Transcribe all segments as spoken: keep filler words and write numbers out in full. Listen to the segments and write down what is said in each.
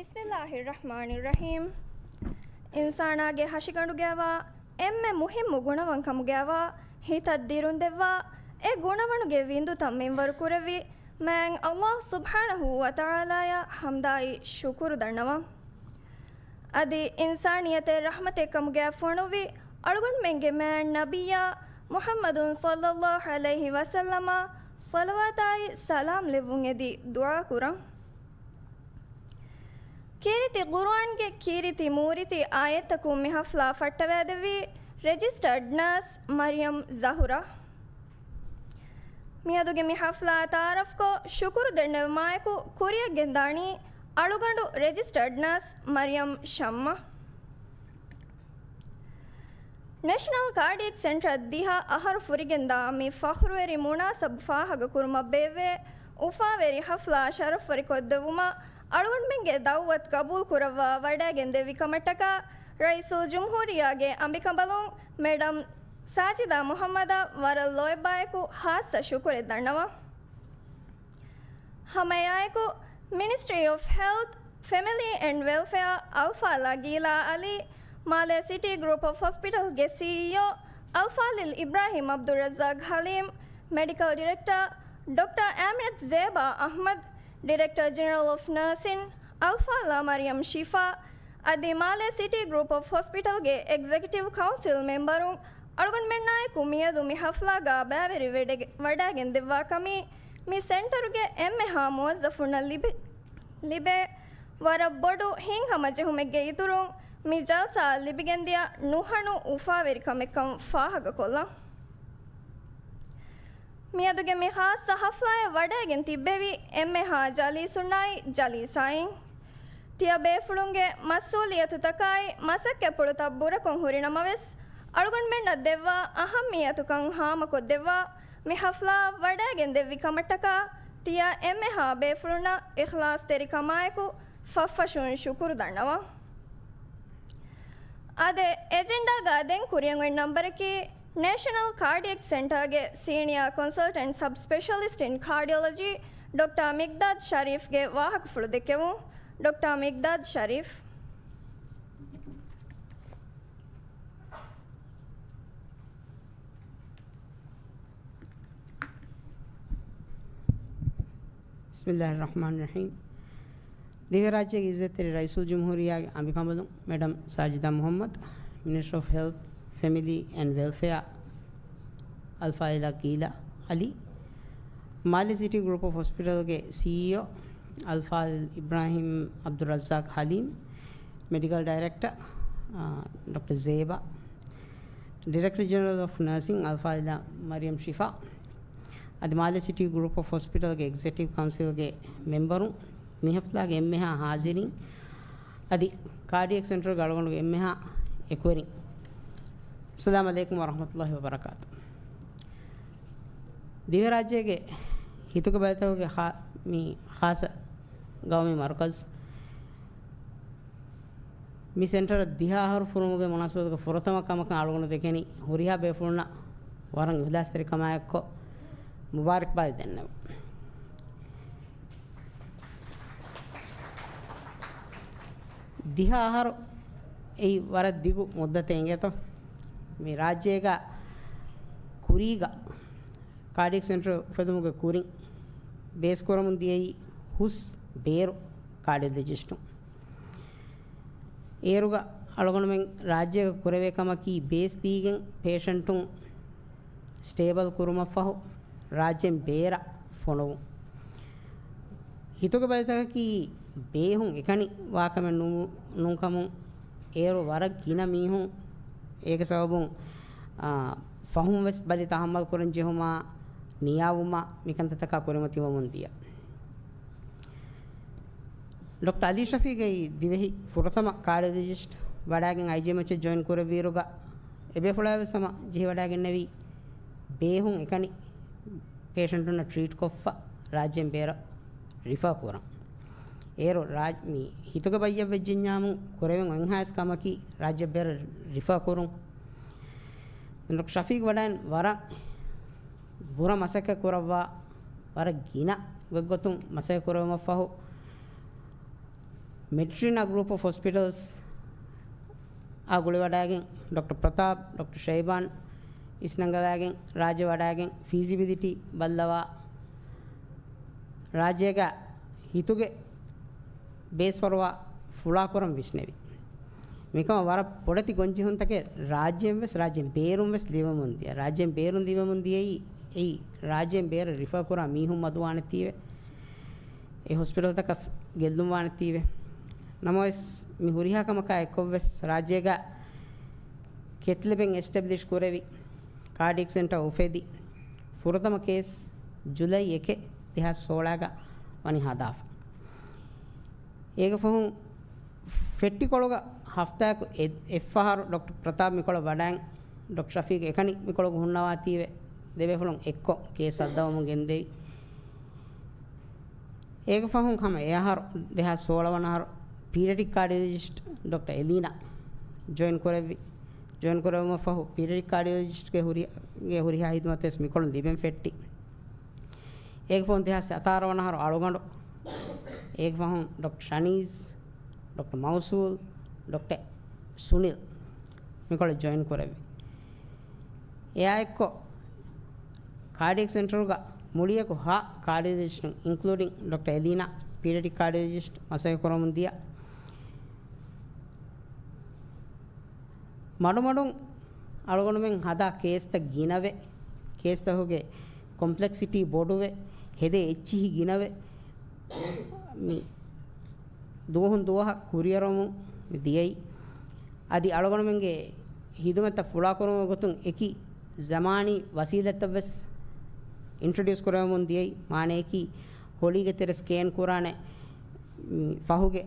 ބިސްމިއްލާހިއްރަޙްމާނިއްރަޙީމް. އިންސާނާގެ ހަށިގަނޑުގައިވާ އެންމެ މުހިއްމު ގުނަވަންކަމުގައިވާ ހިތަށް ދިރުންދެއްވާ އެ ގުނަވަނުގެ ވިންދުތައް މިންވަރު ކުރެއްވި މާތް ﷲ ސުބްޙާނަހޫ ވަތަޢާލާޔަށް ޙަމްދާއި ޝުކުރު ދަންނަވަން. އަދި އިންސާނިއްޔަތެއް ރަޙްމަތެއް ކަމުގައި ފޮނުއްވި އަޅުގަނޑުމެންގެ މާތް ނަބިއްޔާ މުޙައްމަދު ޞައްލައްލާހު ޢަލައިހި ވަސައްލަމަށް ޞަލަވާތާއި ސަލާމް ލެއްވުން އެދި ދުޢާ ކުރަން. ކީރިތި ޤުރުއާންގެ ކީރިތި މޫރިތި އާޔަތްތަކުން މި ޙަފްލާ ފައްޓަވައިދެއްވީ ރެޖިސްޓަރޑް ނާސް މަރިޔަމް ޒަހުރާ. މިއަދުގެ މި ޙަފްލާ ތަޢާރަފްކޮށް ޝުކުރު ދެންނެވުމާއެކު ކުރިއަށް ގެންދާނީ އަޅުގަނޑު ރެޖިސްޓަރޑް ނާސް މަރިޔަމް ޝައްމާ. ނޭޝަނަލް ކާޑިއެކް ސެންޓަރ ދިހަ އަހަރު ފުރިގެންދާ މި ފަޚުރުވެރި މުނާސަބް ފާހަގަކުރުމަށް ބޭއްވޭ އުފާވެރި ޙަފްލާ ޝަރަފްވެރިކޮށްދެއްވުމަށް އަޅުގަނޑުމެންގެ ދަޢުވަތު ޤަބޫލުކުރައްވާ ވަޑައިގެންދެއްވި ކަމަށްޓަކާ ރައީސުލްޖުމްހޫރިއްޔާގެ އަނބިކަނބަލުން މެޑަމް ސާޖިދާ މުޙައްމަދަށް ވަރަށް ލޯތްބާއެކު ޚާއްޞަ ޝުކުރެއް ދަންނަވަން. ހަމައެއާއެކު، މިނިސްޓްރީ އޮފް ހެލްތް، ފެމިލީ އެންޑް ވެލްފެއާ އަލްފާޟިލާ ގީލާ ޢަލީ، މާލެ ސިޓީ ގްރޫޕް އޮފް ހޮސްޕިޓަލްގެ ސީއީއޯ އަލްފާޟިލް އިބްރާހީމް ޢަބްދުއްރައްޒާޤް ޙަލީމް، މެޑިކަލް ޑިރެކްޓަރ ޑޮކްޓަރ އާމިނަތު ޒޭބާ އަޙްމަދު، ޑިރެކްޓަރ ޖެނެރަލް އޮފް ނާސިން އަލްފާޟިލާ މަރިޔަމް ޝިފާ، އަދި މާލެ ސިޓީ ގްރޫޕް އޮފް ހޮސްޕިޓަލްގެ އެގްޒެކެޓިވް ކައުންސިލް މެމްބަރުން އަޅުގަނޑުމެންނާއެކު މިއަދު މި ޙަފްލާގަ ބައިވެރިވެ ވަޑައިގެންދެއްވާ ކަމީ، މި ސެންޓަރުގެ އެންމެހާ މުވައްޒަފުންނަށް ލިބި، ލިބޭ ވަރަށް ބޮޑު ހިތްހަމަޖެހުމެއްގެ އިތުރުން، މި ޖަލްސާއަށް ލިބިގެންދިޔަ ނުހަނު އުފާވެރިކަމެއްކަން ފާހަގަކޮށްލަން. މިއަދުގެ މި ޚާއްޞަ ޙަފްލާއަށް ވަޑައިގެން ތިއްބެވި އެންމެހާ ޖަލީސުންނާއި ޖަލީސާއިން، ތިޔަބޭފުޅުންގެ މަސްއޫލިއްޔަތުތަކާއި މަސައްކަތްޕުޅުތައް ބުރަކޮށް ހުރިނަމަވެސް، އަޅުގަނޑުމެންނަށް ދެއްވާ އަހައްމިއްޔަތުކަން ހާމަކޮށްދެއްވާ، މި ޙަފްލާއަށް ވަޑައިގެން ދެއްވި ކަމަށްޓަކާ، ތިޔަ އެންމެހާ ބޭފުޅުންނަށް އިޚްލާޞްތެރިކަމާއެކު ފަށްފަށުން ޝުކުރު ދަންނަވަން. އާދެ، އެޖެންޑާގަ ދެން ކުރިއަށް އޮތް ނަންބަރަކީ، ނޭޝަނަލް ކާޑިއެކް ސެންޓަރގެ ސީނިއާ ކޮންސަލްޓެންޓް ސަބް ސްޕެޝަލިސްޓް އިން ކާޑިއޮލޮޖީ، ޑޮކްޓާ މިޤްދާދު ޝަރީފްގެ ވާހަކަފުޅު ދެއްކެވުން. ޑޮކްޓާ މިޤްދާދު ޝަރީފް. ބިސްމިއްލާހިއްރަޙްމާނިއްރަޙީމް. ދިވެހިރާއްޖޭގެ އިއްޒަތްތެރި ރައީސުލްޖުމްހޫރިއްޔާގެ އަނބިކަނބަލުން މެޑަމް ސާޖިދާ މުޙައްމަދު، މިނިސްޓްރީ އޮފް ހެލްތް، ފެމިލީ އެންޑް ވެލްފެއާ އަލްފާޟިލާ ގީލާ ޢަލީ، މާލެ ސިޓީ ގްރޫޕް އޮފް ހޮސްޕިޓަލްގެ ސީއީއޯ އަލްފާޟިލް އިބްރާހީމް ޢަބްދުއްރައްޒާޤް ޙަލީމް، މެޑިކަލް ޑައިރެކްޓަރ، އާ، ޑޮކްޓަރ ޒޭބާ، ޑިރެކްޓަރ ޖެނެރަލް އޮފް ނާސިން އަލްފާޟިލާ މަރިޔަމް ޝިފާ، އަދި މާލެ ސިޓީ ގްރޫޕް އޮފް ހޮސްޕިޓަލްގެ އެގްޒެކެޓިވް ކައުންސިލްގެ މެމްބަރުން، މި ޙަފްލާގެ އެންމެހާ ޙާޟިރީން، އަދި ކާޑިއެކް ސެންޓަރުގެ އަޅުގަނޑުގެ އެންމެހާ އެކުވެރިން، އައްސަލާމު ޢަލައިކުމް ވަރަޙްމަތުﷲި ވަބަރަކާތު. ދިވެހިރާއްޖޭގެ ހިތުގެ ބަލިތަކުގެ ޚާ-، މި ޚާއްޞަ ގައުމީ މަރުކަޒު، މި ސެންޓަރ ދިހަ އަހަރު ފުރުމުގެ މުނާސަބަތުގެ ފުރަތަމަ ކަމަކަށް އަޅުގަނޑު ދެކެނީ ހުރިހާ ބޭފުޅުންނަށް ވަރަށް އިޚްލާޞްތެރިކަމާއެއްކޮށް މުބާރަކްބާދެއް ދެންނެވުން. ދިހަ އަހަރު އެއީ ވަރަށް ދިގު މުއްދަތެއް އިނގޭތޯ؟ މި ރާއްޖޭގަ ކުރީގަ ކާޑިއެކް ސެންޓަރ އުފެދުމުގެ ކުރިން ބޭސް ކުރަމުން ދިޔައީ ހުސް ބޭރު ކާޑިއޮލޮޖިސްޓުން. އޭރުގަ އަޅުގަނޑުމެން ރާއްޖޭގަ ކުރެވޭ ކަމަކީ ބޭސް ދީގެން ޕޭޝަންޓުން ސްޓޭބަލް ކުރުމަށްފަހު ރާއްޖޭން ބޭރަށް ފޮނުވުން. ހިތުގެ ބަލިތަކަކީ ބޭހުން އެކަނި ވާކަމެއް ނޫ-، ނޫންކަމުން އޭރު ވަރަށް ގިނަ މީހުން އޭގެ ސަބަބުން، އާ، ފަހުން ވެސް ބަލި ތަހައްމަލް ކުރަން ޖެހުމާ، ނިޔާވުމާ، މިކަންތައްތަކާ ކުރިމަތިވަމުން ދިޔަ. ޑޮކްޓަރ އަލީ ޝަފީޤައީ ދިވެހި ފުރަތަމަ ކާޑިއޮލޮޖިސްޓް ވަޑައިގެން އައިޖީއެމްއެޗްއަށް ޖޮއިން ކުރެއްވިއިރުގަ، އެބޭފުޅާ ވެސް ހަމަ ޖެހިވަޑައިގެންނެވީ ބޭހުން އެކަނި ޕޭޝަންޓުންނަށް ޓްރީޓް ކޮށްފަ ރާއްޖޭން ބޭރަށް ރިފާ ކުރަން. އޭރު ރާ-، މި ހިތުގެ ބައްޔަށް ވެއްޖެންޏާމު ކުރެވެން އޮތްހާސް ކަމަކީ ރާއްޖެ ބޭރަށް ރިފާ ކުރުން. ޑޮކްޓަރ ޝަފީޤް ވަޑައިން ވަރަށް ބުރަ މަސައްކަތް ކުރައްވާ، ވަރަށް ގިނަ ގޮތްގޮތުން މަސައްކަތް ކުރެވުމަށްފަހު، މެޓްރިނާ ގްރޫޕް އޮފް ހޮސްޕިޓަލްސް އާ ގުޅިވަޑައިގެން ޑޮކްޓަރ ޕްރަތާޕް، ޑޮކްޓަރ ޝައިބާން އިސްނަންގަވައިގެން ރާއްޖެ ވަޑައިގެން ފީޒިބިލިޓީ ބައްލަވާ، ރާއްޖޭގަ ހިތުގެ ބޭސްފަރުވާ ފުޅާކުރަން ވިސްނެވި. މިކަމަށް ވަރަށް ބޮޑެތި ގޮންޖެހުންތަކެއް ރާއްޖޭން ވެސް، ރާއްޖޭން ބޭރުން ވެސް ލިބެމުން ދިޔަ. ރާއްޖޭން ބޭރުން ލިބެމުން ދިޔައީ، އެއީ ރާއްޖޭން ބޭރަށް ރިފަރ ކުރާ މީހުން މަދުވާނެތީވެ. އެ ހޮސްޕިޓަލްތަކަށް ގެއްލުންވާނެތީވެ. ނަމަވެސް، މި ހުރިހާ ކަމަކާ އެއްކޮށްވެސް، ރާއްޖޭގަ ކެތްލެބެން އެސްޓެބްލިޝް ކުރެވި، ކާޑިއެކް ސެންޓަރ އުފެދި، ފުރަތަމަ ކޭސް ޖުލައި އެކެއް، ދެހާސް ސޯޅައިގަ ވަނީ ހަދާފަ. އޭގެ ފަހުން ފެއްޓިކޮޅުގަ ހަފްތާއަކު އެ-، އެއްފަހަރު ޑޮކްޓަރ ޕްރަތާޕް މިކޮޅަށް ވަޑައިން، ޑޮކްޓަރ ޝަފީޤް އެކަނި މިކޮޅުގަ ހުންނަވާތީވެ، ދެބޭފުޅުން އެއްކޮށް ކޭސް ހައްދަވަމުން ގެންދެވި. އޭގެ ފަހުން ހަމަ އެއަހަރު، ދެހާސް ސޯޅަ ވަނަ އަހަރު، ޕީޑިއެޓިކް ކާޑިއޮލޮޖިސްޓް ޑޮކްޓަރ އެލީނާ ޖޮއިން ކުރެއްވި. ޖޮއިން ކުރެވުމަށް ފަހު، ޕީޑިއެޓިކް ކާޑިއޮލޮޖިސްޓްގެ ހުރި-، ގެ ހުރިހާ ހިދުމަތެއް ވެސް މިކޮޅުން ލިބެން ފެއްޓި. އޭގެ ފަހުން ދެހާސް ސަތާރަ ވަނަ އަހަރު އަޅުގަނޑު، އޭގެ ފަހުން ޑޮކްޓަރ ޝަނީޒް، ޑޮކްޓަރ މައުސޫލް، ޑޮކްޓަރ ސުނިލް މިކޮޅަށް ޖޮއިން ކުރެއްވި. އެއާއެއްކޮށް، ކާޑިއެކް ސެންޓަރުގަ މުޅިއަކު ހަ ކާޑިއޮލޮޖިސްޓުން، އިންކްލޫޑިން ޑޮކްޓަރ އެލީނާ، ޕީޑިއެޓިކް ކާޑިއޮލޮޖިސްޓް މަސައްކަތް ކުރަމުން ދިޔަ. މަޑުމަޑުން އަޅުގަނޑުމެން ހަދާ ކޭސްތައް ގިނަވެ، ކޭސްތަކުގެ ކޮމްޕްލެކްސިޓީ ބޮޑުވެ، ހެދޭ އެއްޗިހި ގިނަވެ، މި ދުވަހުން ދުވަހަށް ކުރިއަރަމުން މި ދިޔައީ. އަދި އަޅުގަނޑުމެންގެ ހިދުމަތްތައް ފުޅާކުރުމުގެ ގޮތުން އެކި ޒަމާނީ ވަސީލަތްތައް ވެސް އިންޓްރޮޑިއުސް ކުރެވެމުން ދިޔައީ. މާނަޔަކީ، ހޮޅީގެ ތެރެ ސްކޭން ކުރާނެ، މި ފަހުގެ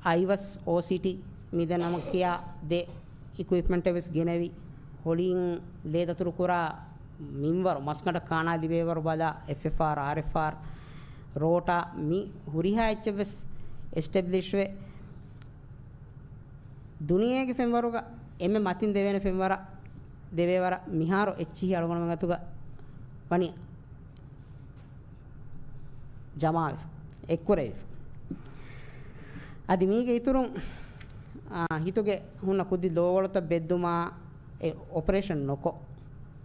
އައިވަސް، އޯސީޓީ، މި ދެ ނަމަކީ ދެ އިކުއިޕްމަންޓެއް ވެސް ގެނެވި، ހޮޅީން ލޭ ދަތުރު ކުރާ މިންވަރު، މަސްގަނޑަށް ކާނާ ލިބޭވަރު ބަލާ، އެފްއެފްއާރް، އާރްއެފްއާރް، ރޯޓާ، މި ހުރިހާ އެއްޗެއް ވެސް އެސްޓެބްލިޝްވެ، ދުނިޔޭގެ ފެންވަރުގަ އެންމެ މަތިން ދެވޭނެ ފެންވަރަށް ދެވޭވަރަށް މިހާރު އެއްޗިހި އަޅުގަނޑުމެން އަތުގަ ވަނީ ޖަމާވެފަ، އެއްކުރެވިފަ. އަދި މީގެ އިތުރުން، އާ، ހިތުގެ ހުންނަ ކުދި ލޯވަޅުތައް ބެއްދުމާ، އެ އޮޕަރޭޝަން ނުކޮށް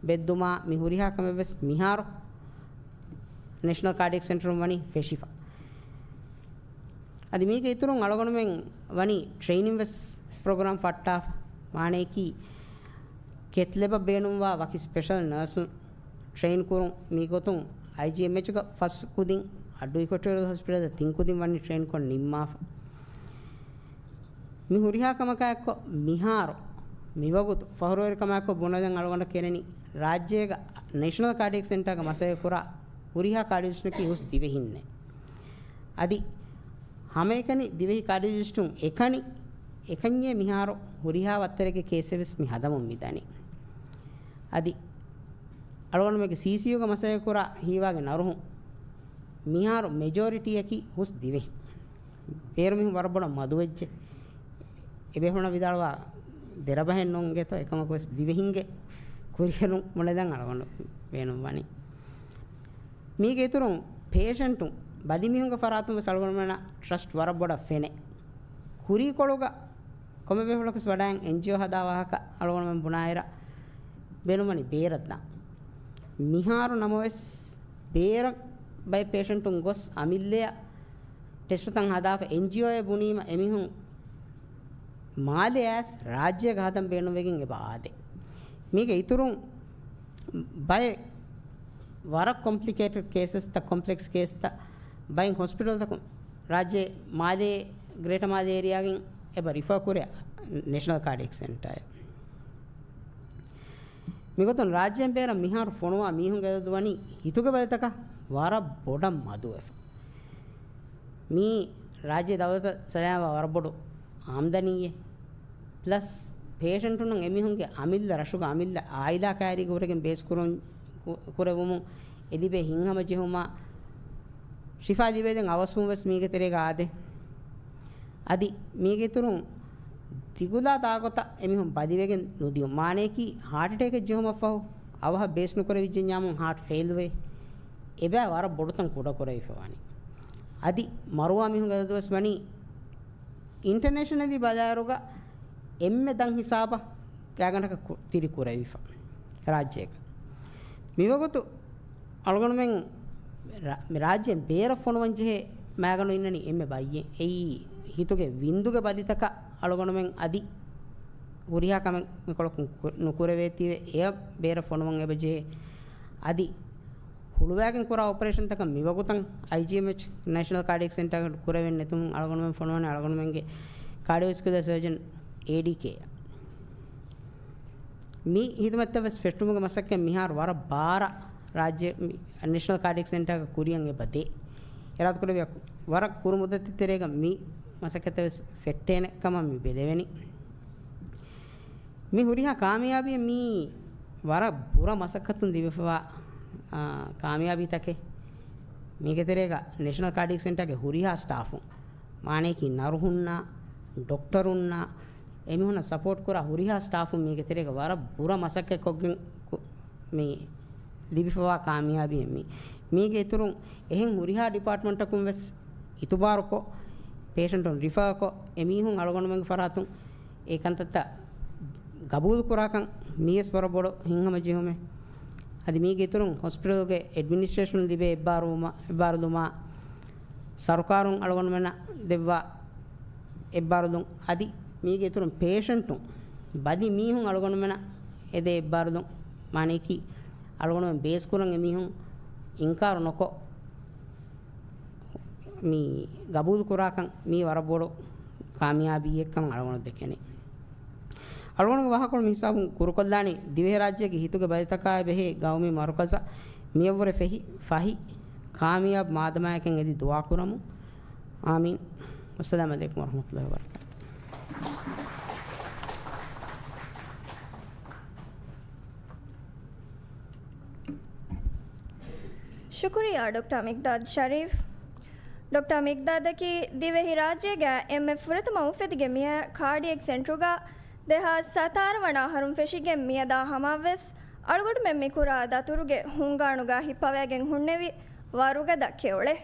ބެއްދުމާ، މި ހުރިހާ ކަމެއް ވެސް މިހާރު ނޭޝަނަލް ކާޑިއެކް ސެންޓަރުން ވަނީ ފެށިފަ. އަދި މީގެ އިތުރުން އަޅުގަނޑުމެން ވަނީ ޓްރެއިނިން ވެސް ޕްރޮގްރާމް ފައްޓާފަ. މާނަޔަކީ، ކެތް ލެބަށް ބޭނުންވާ ވަކި ސްޕެޝަލް ނަރސުން ޓްރެއިން ކުރުން. މީގޮތުން އައިޖީއެމްއެޗުގަ ފަސް ކުދިން، އައްޑޫ އިކޮޓޯރިއަލް ހޮސްޕިޓަލްގަ ތިން ކުދިން ވަނީ ޓްރެއިން ކޮށް ނިންމާފަ. މި ހުރިހާ ކަމަކާއެއްކޮށް، މިހާރު މިވަގުތު ފަހުރުވެރިކަމާއެއްކޮށް ބުނެލަން އަޅުގަނޑަށް ކެރެނީ، ރާއްޖޭގަ ނޭޝަނަލް ކާޑިއެކް ސެންޓާގަ މަސައްކަތްކުރާ ހުރިހާ ކާޑިއޮލޮޖިސްޓުންނަކީ ހުސް ދިވެހިންނޭ. އަދި ހަމައެކަނި ދިވެހި ކާޑިއޮލޮޖިސްޓުން އެކަނި، އެކަންޏޭ މިހާރު ހުރިހާ ވައްތަރެއްގެ ކޭސްއެއް ވެސް މި ހަދަމުން މިދަނީ. އަދި އަޅުގަނޑުމެންގެ ސީސީޔޫގަ މަސައްކަތްކުރާ ހީވާގެ ނަރުހުން މިހާރު މެޖޯރިޓީއަކީ ހުސް ދިވެހިން. ބޭރު މީހުން ވަރަށް ބޮޑަށް މަދުވެއްޖެ. އެބޭފުޅުންނަށް ވިދާޅުވާ ދެރަބަހެއް ނޫން ގެތޯ، އެކަމަކު ވެސް ދިވެހިންގެ ކުރިއެރުން ބުނެލަން އަޅުގަނޑު ބޭނުން ވަނީ. މީގެ އިތުރުން ޕޭޝަންޓުން ބަލި މީހުންގެ ފަރާތުން ވެސް އަޅުގަނޑުމެންނަށް ޓްރަސްޓް ވަރަށް ބޮޑަށް ފެނޭ. ކުރީކޮޅުގަ ކޮންމެ ބޭފުޅަކުވެސް ވަޑައިގެން އެންޖީއޯ ހަދާ ވާހަކަ އަޅުގަނޑުމެން ބުނާއިރަށް ބޭނުންވަނީ ބޭރަށް ދާން. މިހާރު ނަމަވެސް ބޭރަށް ބައެއް ޕޭޝަންޓުން ގޮސް އަމިއްލައަށް ޓެސްޓުތައް ހަދާފަ އެންޖީއޯއޭ ބުނީމަ އެމީހުން މާލެ އައިސް ރާއްޖޭގަ ހަދަން ބޭނުންވެގެން އެބަ އާދޭ. މީގެ އިތުރުން ބައެއް ވަރަށް ކޮމްޕްލިކޭޓެޑް ކޭސަސްތައް، ކޮމްޕްލެކްސް ކޭސްތައް ބައެއް ހޮސްޕިޓަލްތަކުން ރާއްޖޭ މާލޭ، ގްރޭޓަ މާލޭ އޭރިއާގެން އެބަ ރިފާ ކުރޭ ނޭޝަނަލް ކާޑިއެކް ސެންޓާއަށް. މިގޮތުން ރާއްޖޭން ބޭރަށް މިހާރު ފޮނުވާ މީހުންގެ އަދަދު ވަނީ ހިތުގެ ބަލިތަކަށް ވަރަށް ބޮޑަށް މަދުވެފަ. މީ ރާއްޖޭ ދައުލަތަށް ސަލާމަތް ވަރަށް ބޮޑު އާމްދަނީއެއް. ޕްލަސް ޕޭޝަންޓުންނަށް އެމީހުންގެ އަމިއްލަ ރަށުގެ އަމިއްލަ އާއިލާ ކައިރީގަ ހުރެގެން ބޭސް ކުރުން، ކު-، ކުރެވުމުން އެ ލިބޭ ހިތްހަމަޖެހުމާ ޝިފާ ލިބޭދޭން އަވަސްވުން ވެސް މީގެ ތެރޭގަ އާދޭ. އަދި މީގެ އިތުރުން ދިގުލާ ތާގޮތަށް އެމީހުން ބަލިވެގެން ނުދިޔުން. މާނަޔަކީ ހާޓް އެޓޭކެއް ޖެހުމަށްފަހު އަވަހަށް ބޭސް ނުކުރެވިއްޖެންޏާމުން ހާޓް ފެއިލްވޭ. އެބައި ވަރަށް ބޮޑުތަން ކުޑަކުރެވިފަ ވަނީ. އަދި މަރުވާ މީހުންގެ އަދަދުވެސް ވަނީ އިންޓަރނޭޝަނަލީ ބަލާއިރުގަ އެންމެ ދަށް ހިސާބަށް ގާތްގަނޑަކަށް ކު-، ތިރި ކުރެވިފަ ރާއްޖޭގަ. މިވަގުތު އަޅުގަނޑުމެން ރާ-، މި ރާއްޖޭން ބޭރަށް ފޮނުވަން ޖެހޭ މާގަނޑު އިންނަނީ އެންމެ ބައްޔެއް. އެއީ ހިތުގެ ވިންދުގެ ބަލިތަކަށް އަޅުގަނޑުމެން އަދި ހުރިހާ ކަމެއް މިކޮޅަކުން ކު-، ނުކުރެވޭތީވެ އެޔަށް ބޭރަށް ފޮނުވަން އެބަޖެހޭ. އަދި ހުޅުވާގެން ކުރާ އޮޕަރޭޝަންތަކަށް މިވަގުތަށް އައިޖީއެމްއެޗް ނޭޝަނަލް ކާޑިއެކް ސެންޓާގަ ކުރެވެން ނެތުމުން އަޅުގަނޑުމެން ފޮނުވަނީ އަޅުގަނޑުމެންގެ ކާޑިއޯވެސްކިއުލާ ސަރޖަން އޭޑީކޭ. މި ހިދުމަތްތައް ވެސް ފެއްޓުމުގެ މަސައްކަތް މިހާރު ވަރަށް ބާރަށް ރާއްޖެ މި ނޭޝަނަލް ކާޑިއެކް ސެންޓާގެ ކުރިއަށް އެބަ ދޭ. އިރާދަކުރެއްވިއްޔާ ވަރަށް ކުރު މުއްދަތެއް ތެރޭގަ މި މަސައްކަތްތައް ވެސް ފެއްޓޭނެ ކަމަށް މި ބެލެވެނީ. މި ހުރިހާ ކާމިޔާބީ މީ ވަރަށް ބުރަ މަސައްކަތުން ލިބިފަވާ، އާ، ކާމިޔާބީތަކެއް. މީގެ ތެރޭގަ ނޭޝަނަލް ކާޑިއެކް ސެންޓާގެ ހުރިހާ ސްޓާފުން، މާނަޔަކީ ނަރުހުންނާ، ޑޮކްޓަރުންނާ، އެމީހުންނަށް ސަޕޯޓް ކުރާ ހުރިހާ ސްޓާފުން މީގެ ތެރޭގަ ވަރަށް ބުރަ މަސައްކަތް ކޮށްގެން ކު-، މި ލިބިފަވާ ކާމިޔާބީ މީ. މީގެ އިތުރުން އެހެން ހުރިހާ ޑިޕާޓްމަންޓަކުން ވެސް އިތުބާރުކޮށް، ޕޭޝަންޓުން ރިފާކޮށް، އެމީހުން އަޅުގަނޑުމެންގެ ފަރާތުން އެ ކަންތައްތައް ގަބޫލު ކުރާކަން މީވެސް ވަރަށް ބޮޑު ހިތްހަމަޖެހުމެއް. އަދި މީގެ އިތުރުން ހޮސްޕިޓަލްގެ އެޑްމިނިސްޓްރޭޝަނުން ލިބޭ އެއްބާރުލުމާ، އެއްބާރުލުމާ، ސަރުކާރުން އަޅުގަނޑުމެންނަށް ދެއްވާ އެއްބާރުލުން، އަދި މީގެ އިތުރުން ޕޭޝަންޓުން ބަލި މީހުން އަޅުގަނޑުމެންނަށް އެދޭ އެއްބާރުލުން، މާނަޔަކީ އަޅުގަނޑުމެން ބޭސްކުރަން އެމީހުން އިންކާރު ނޮކޮށް، މި ގަބޫލު ކުރާކަން މީ ވަރަށް ބޮޑު ކާމިޔާބީއެއްކަން އަޅުގަނޑު ދެކެނީ. އަޅުގަނޑުގެ ވާހަކަކޮޅު މި ހިސާބުން ކުރުކޮށްލާނީ ދިވެހިރާއްޖޭގެ ހިތުގެ ބަލިތަކާއި ބެހޭ ގައުމީ މަރުކަޒަށް މިއަށްވުރެ ފެހި ފަހި ކާމިޔާބު މާދަމާއެކަން އެދި ދުޢާ ކުރަމުން. އާމީން. ވައްސަލާމް ޢަލައިކުމް ވަރަޙްމަތުﷲި ވަބަރަކާތުހު. ޝުކުރިއްޔާ ޑޮކްޓަރ މިޤްދާދު ޝަރީފް. ޑޮކްޓަރ މިޤްދާދަކީ ދިވެހިރާއްޖޭގަ އެންމެ ފުރަތަމަ އުފެދިގެން މިއައި ކާޑިއެކް ސެންޓަރުގަ ދެހާސް ސަތާރަ ވަނަ އަހަރުން ފެށިގެން މިއަދާ ހަމައަށްވެސް އަޅުގަނޑުމެން މިކުރާ ދަތުރުގެ ހުންގާނުގަ ހިއްޕަވައިގެން ހުންނެވި ވަރުގަދަ ކެޔޮޅެއް.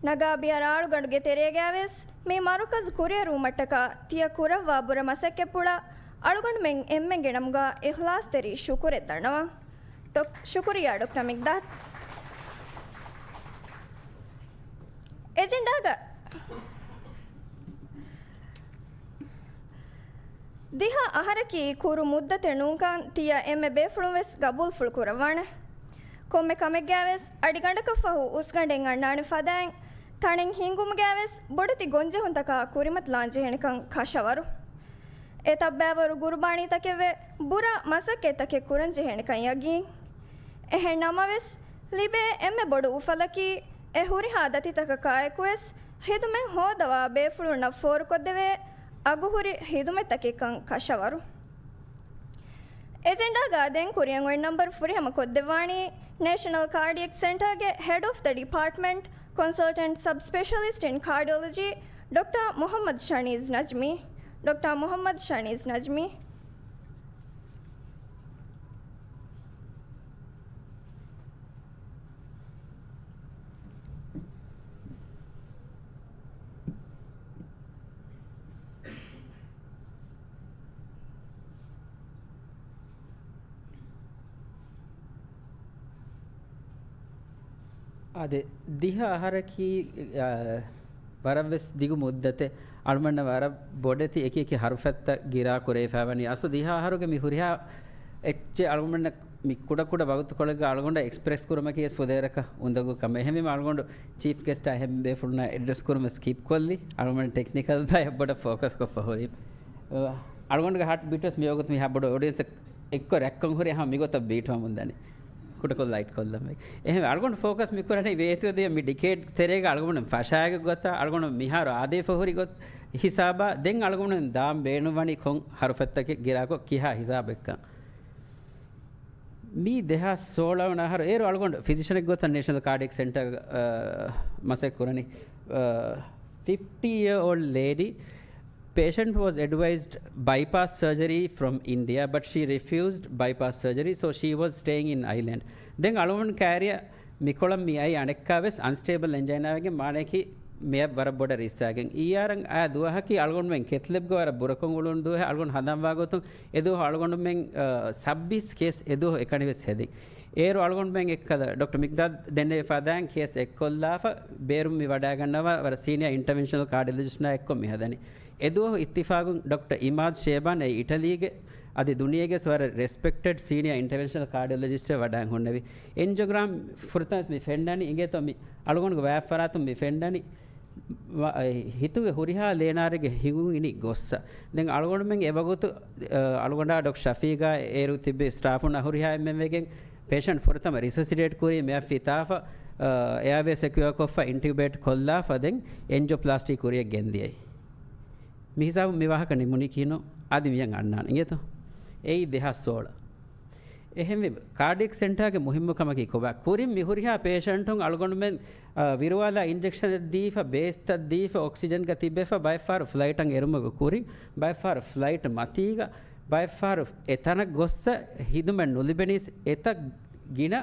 ނަގާބިޔަރާ އަޅުގަނޑުގެ ތެރޭގައިވެސް މި މަރުކަޒު ކުރިއަރުވުމަށްޓަކާ ތިޔަ ކުރައްވާ ބުރަ މަސައްކަތްޕުޅަށް އަޅުގަނޑުމެން އެންމެންގެ ނަމުގަ އިޚްލާޞްތެރި ޝުކުރެއް ދަންނަވަން. ޑޮކް-، ޝުކުރިއްޔާ ޑޮކްޓަރ މިޤްދާދު. އެޖެންޑާގަ ދިހަ އަހަރަކީ ކުރު މުއްދަތެއް ނޫންކަން ތިޔަ އެންމެ ބޭފުޅުން ވެސް ގަބޫލުފުޅު ކުރައްވާނެ. ކޮންމެ ކަމެއްގައި ވެސް އަޑިގަނޑަކަށް ފަހު އުސްގަނޑެއް އަންނާނެ ފަދައިން، ތަނެއް ހިންގުމުގައި ވެސް ބޮޑެތި ގޮންޖެހުންތަކާ ކުރިމަތިލާން ޖެހޭނެކަން ކަށަވަރު. އެތައް ބައިވަރު ގުރުބާނީތަކެއްވެ، ބުރަ މަސައްކަތްތަކެއް ކުރަން ޖެހޭނެކަން ޔަގީން. އެހެން ނަމަވެސް، ލިބޭ އެންމެ ބޮޑު އުފަލަކީ، އެ ހުރިހާ ދަތިތަކަކާއެކުވެސް ޚިދުމަތް ހޯދަވާ ބޭފުޅުންނަށް ފޯރުކޮށްދެވޭ އަގުހުރި ޚިދުމަތްތަކެއްކަން ކަށަވަރު. އެޖެންޑާގަ ދެން ކުރިއަށް އޮތް ނަމްބަރު ފުރިހަމަ ކޮށްދެއްވާނީ، ނޭޝަނަލް ކާޑިއެކް ސެންޓާގެ ހެޑް އޮފް ދަ ޑިޕާޓްމަންޓް، ކޮންސަލްޓަންޓް ސަބް ސްޕެޝަލިސްޓް އިން ކާޑިއޮލޮޖީ، ޑޮކްޓަރ މުޙައްމަދު ޝަނީޒް ނަޖްމީ. ޑޮކްޓަރ މުޙައްމަދު ޝަނީޒް ނަޖްމީ. އާދެ، ދިހަ އަހަރަކީ، އާ، ވަރަށްވެސް ދިގު މުއްދަތެއް. އަޅުމެންނަށް ވަރަށް ބޮޑެތި އެކި އެކި ހަރުފަތްތައް ގިރާ ކުރެވިފައިވަނީ. އަސްލު ދިހަ އަހަރުގެ މި ހުރިހާ އެއްޗެއް އަޅުމެންނަށް މި ކުޑަ ކުޑަ ވަގުތުކޮޅެއްގަ އަޅުގަނޑަށް އެކްސްޕްރެސް ކުރުމަކީ ވެސް ފުދޭވަރަކަށް އުނދަގޫ ކަމެއް. އެހެންވީމަ އަޅުގަނޑު ޗީފް ގެސްޓާ އެހެން ބޭފުޅުންނާ އެޑްރެސް ކުރުމަށް ސްކިޕް ކޮށްލީ. އަޅުގަނޑު ޓެކްނިކަލް ބައެއް ބޮޑަށް ފޯކަސް ކޮށްފަ ހުރީ. އަ، އަޅުގަނޑުގެ ހާޓް ބީޓް ވެސް މިވަގުތު މި ހަ-، ބޮޑު އޮޑިއަންސް އެއްކޮށް ރައްކަން ހުރި ހަމަ މިގޮތަށް ބީޓް ވަމުން ދަނީ. ކުޑަކޮށް ލައިޓް ކޮށްލަމޭ. އެހެން އަޅުގަނޑު ފޯކަސް މި ކުރަނީ ވޭތުވެދިޔަ މި ޑިކޭޑް ތެރޭގަ އަޅުގަނޑު ފަށާގެ ގޮތަށް އަޅުގަނޑު މިހާރު އާދޭފަ ހުރި ގޮތް ހިސާބާ ދެން އަޅުގަނޑު ދާން ބޭނުންވަނީ ކޮން ހަރުފަތްތަކެއް ގިރާކޮށް ކިހާ ހިސާބެއްކަން. މީ ދެހާސް ސޯޅަ ވަނަ އަހަރު އޭރު އަޅުގަނޑު ފިޒިޝަނެއް ގޮތަށް ނޭޝަނަލް ކާޑިއެކް ސެންޓަރ، އަ، މަސައްކަތް ކުރަނީ. އަ، ފިފްޓީ އިޔާ އޯލްޑް ލޭޑީ. Patient was advised bypass surgery from India, but she refused bypass surgery, so she was staying in Ireland. ދެން އަޅުގަނޑު ކާރިއަށް މިކޮޅަށް މި އައީ އަނެއްކާވެސް އަންސްޓޭބަލް އެންޖައިނާވެގެން، މާނަޔަކީ މެޔަށް ވަރަށް ބޮޑަށް ރިއްސާގެން. އީއާރަށް އާ ދުވަހަކީ އަޅުގަނޑުމެން ކެތްލެބްގަ ވަރަށް ބުރަކޮށް އުޅުނު ދުވަހެއް. އަޅުގަނޑު ހަނދާންވާ ގޮތުން އެ ދުވަހު އަޅުގަނޑުމެން، އަ، ސައްބީސް ކޭސް އެ ދުވަހު އެކަނިވެސް ހެދި. އޭރު އަޅުގަނޑުމެން އެއްކަލަ ޑޮކްޓަރ މިގްދާދް ދެންނެވި ފަދައިން ކޭސް އެއްކޮށްލާފަ، ބޭރުން މި ވަޑައިގަންނަވާ ވަރަށް ސީނިއާ އިންޓަވެންޝަނަލް ކާޑިއޮލޮޖިސްޓްނާ އެއްކޮށް މި ހަދަނީ. އެ ދުވަހު އިއްތިފާގުން ޑޮކްޓަރ އިމާދް ޝޭބާން އެ އިޓަލީގެ އަދި ދުނިޔޭގެ ވަރަށް ރެސްޕެކްޓެޑް ސީނިއާ އިންޓަވެންޝަނަލް ކާޑިއޮލޮޖިސްޓެއް ވަޑައިން ހުންނެވި. އެންޖިއޯގްރާމް ފުރަތަމަ މި ފެންނަނީ އިނގޭތޯ މި އަޅުގަނޑުގެ ވާތްފަރާތުން މި ފެންނަނީ ވަ-، އެ ހިތުގެ ހުރިހާ ލޭނާރެއްގެ ހިނގުން އިނީ ގޮއްސަ. ދެން އަޅުގަނޑުމެން އެ ވަގުތު، އަ، އަޅުގަނޑާ ޑޮކްޓަރ ޝަފީގާ އޭރު ތިއްބި ސްޓާފުންނާ ހުރިހާ އެންމެން ވެގެން ޕޭޝަންޓް ފުރަތަމަ ރިސަސިޓޭޓް ކުރީ، މެޔަށް ފިތާފަ، އަ، އެއާވޭސް އެކުއިއަރ ކޮށްފަ، އިންޓިއުބޭޓް ކޮށްލާފަ، ދެން އެންޖިއޯޕްލާސްޓީ ކުރިއަށް ގެންދިޔައީ. މި ހިސާބުން މި ވާހަކަ ނިމުނީކީނު އަދި މިޔަށް އަންނާނެ އިނގޭތޯ. އެއީ ދެހާސް ސޯޅަ. އެހެންވެ، ކާޑިއެކް ސެންޓާގެ މުހިއްމު ކަމަކީ ކޮބާ؟ ކުރިން މި ހުރިހާ ޕޭޝަންޓުން އަޅުގަނޑުމެން، އަ، ވިރުވާލާ އިންޖެކްޝަނެއް ދީފަ، ބޭސްތައް ދީފަ، އޮކްސިޖަންގަ ތިއްބެފަ، ބައެއްފަހަރު ފްލައިޓަށް އެރުމުގެ ކުރިން، ބައެއްފަހަރު ފްލައިޓް މަތީގަ، ބައެއްފަހަރު އެތަނަށް ގޮއްސަ ހިދުމަތް ނުލިބެނީސް އެތައް ގިނަ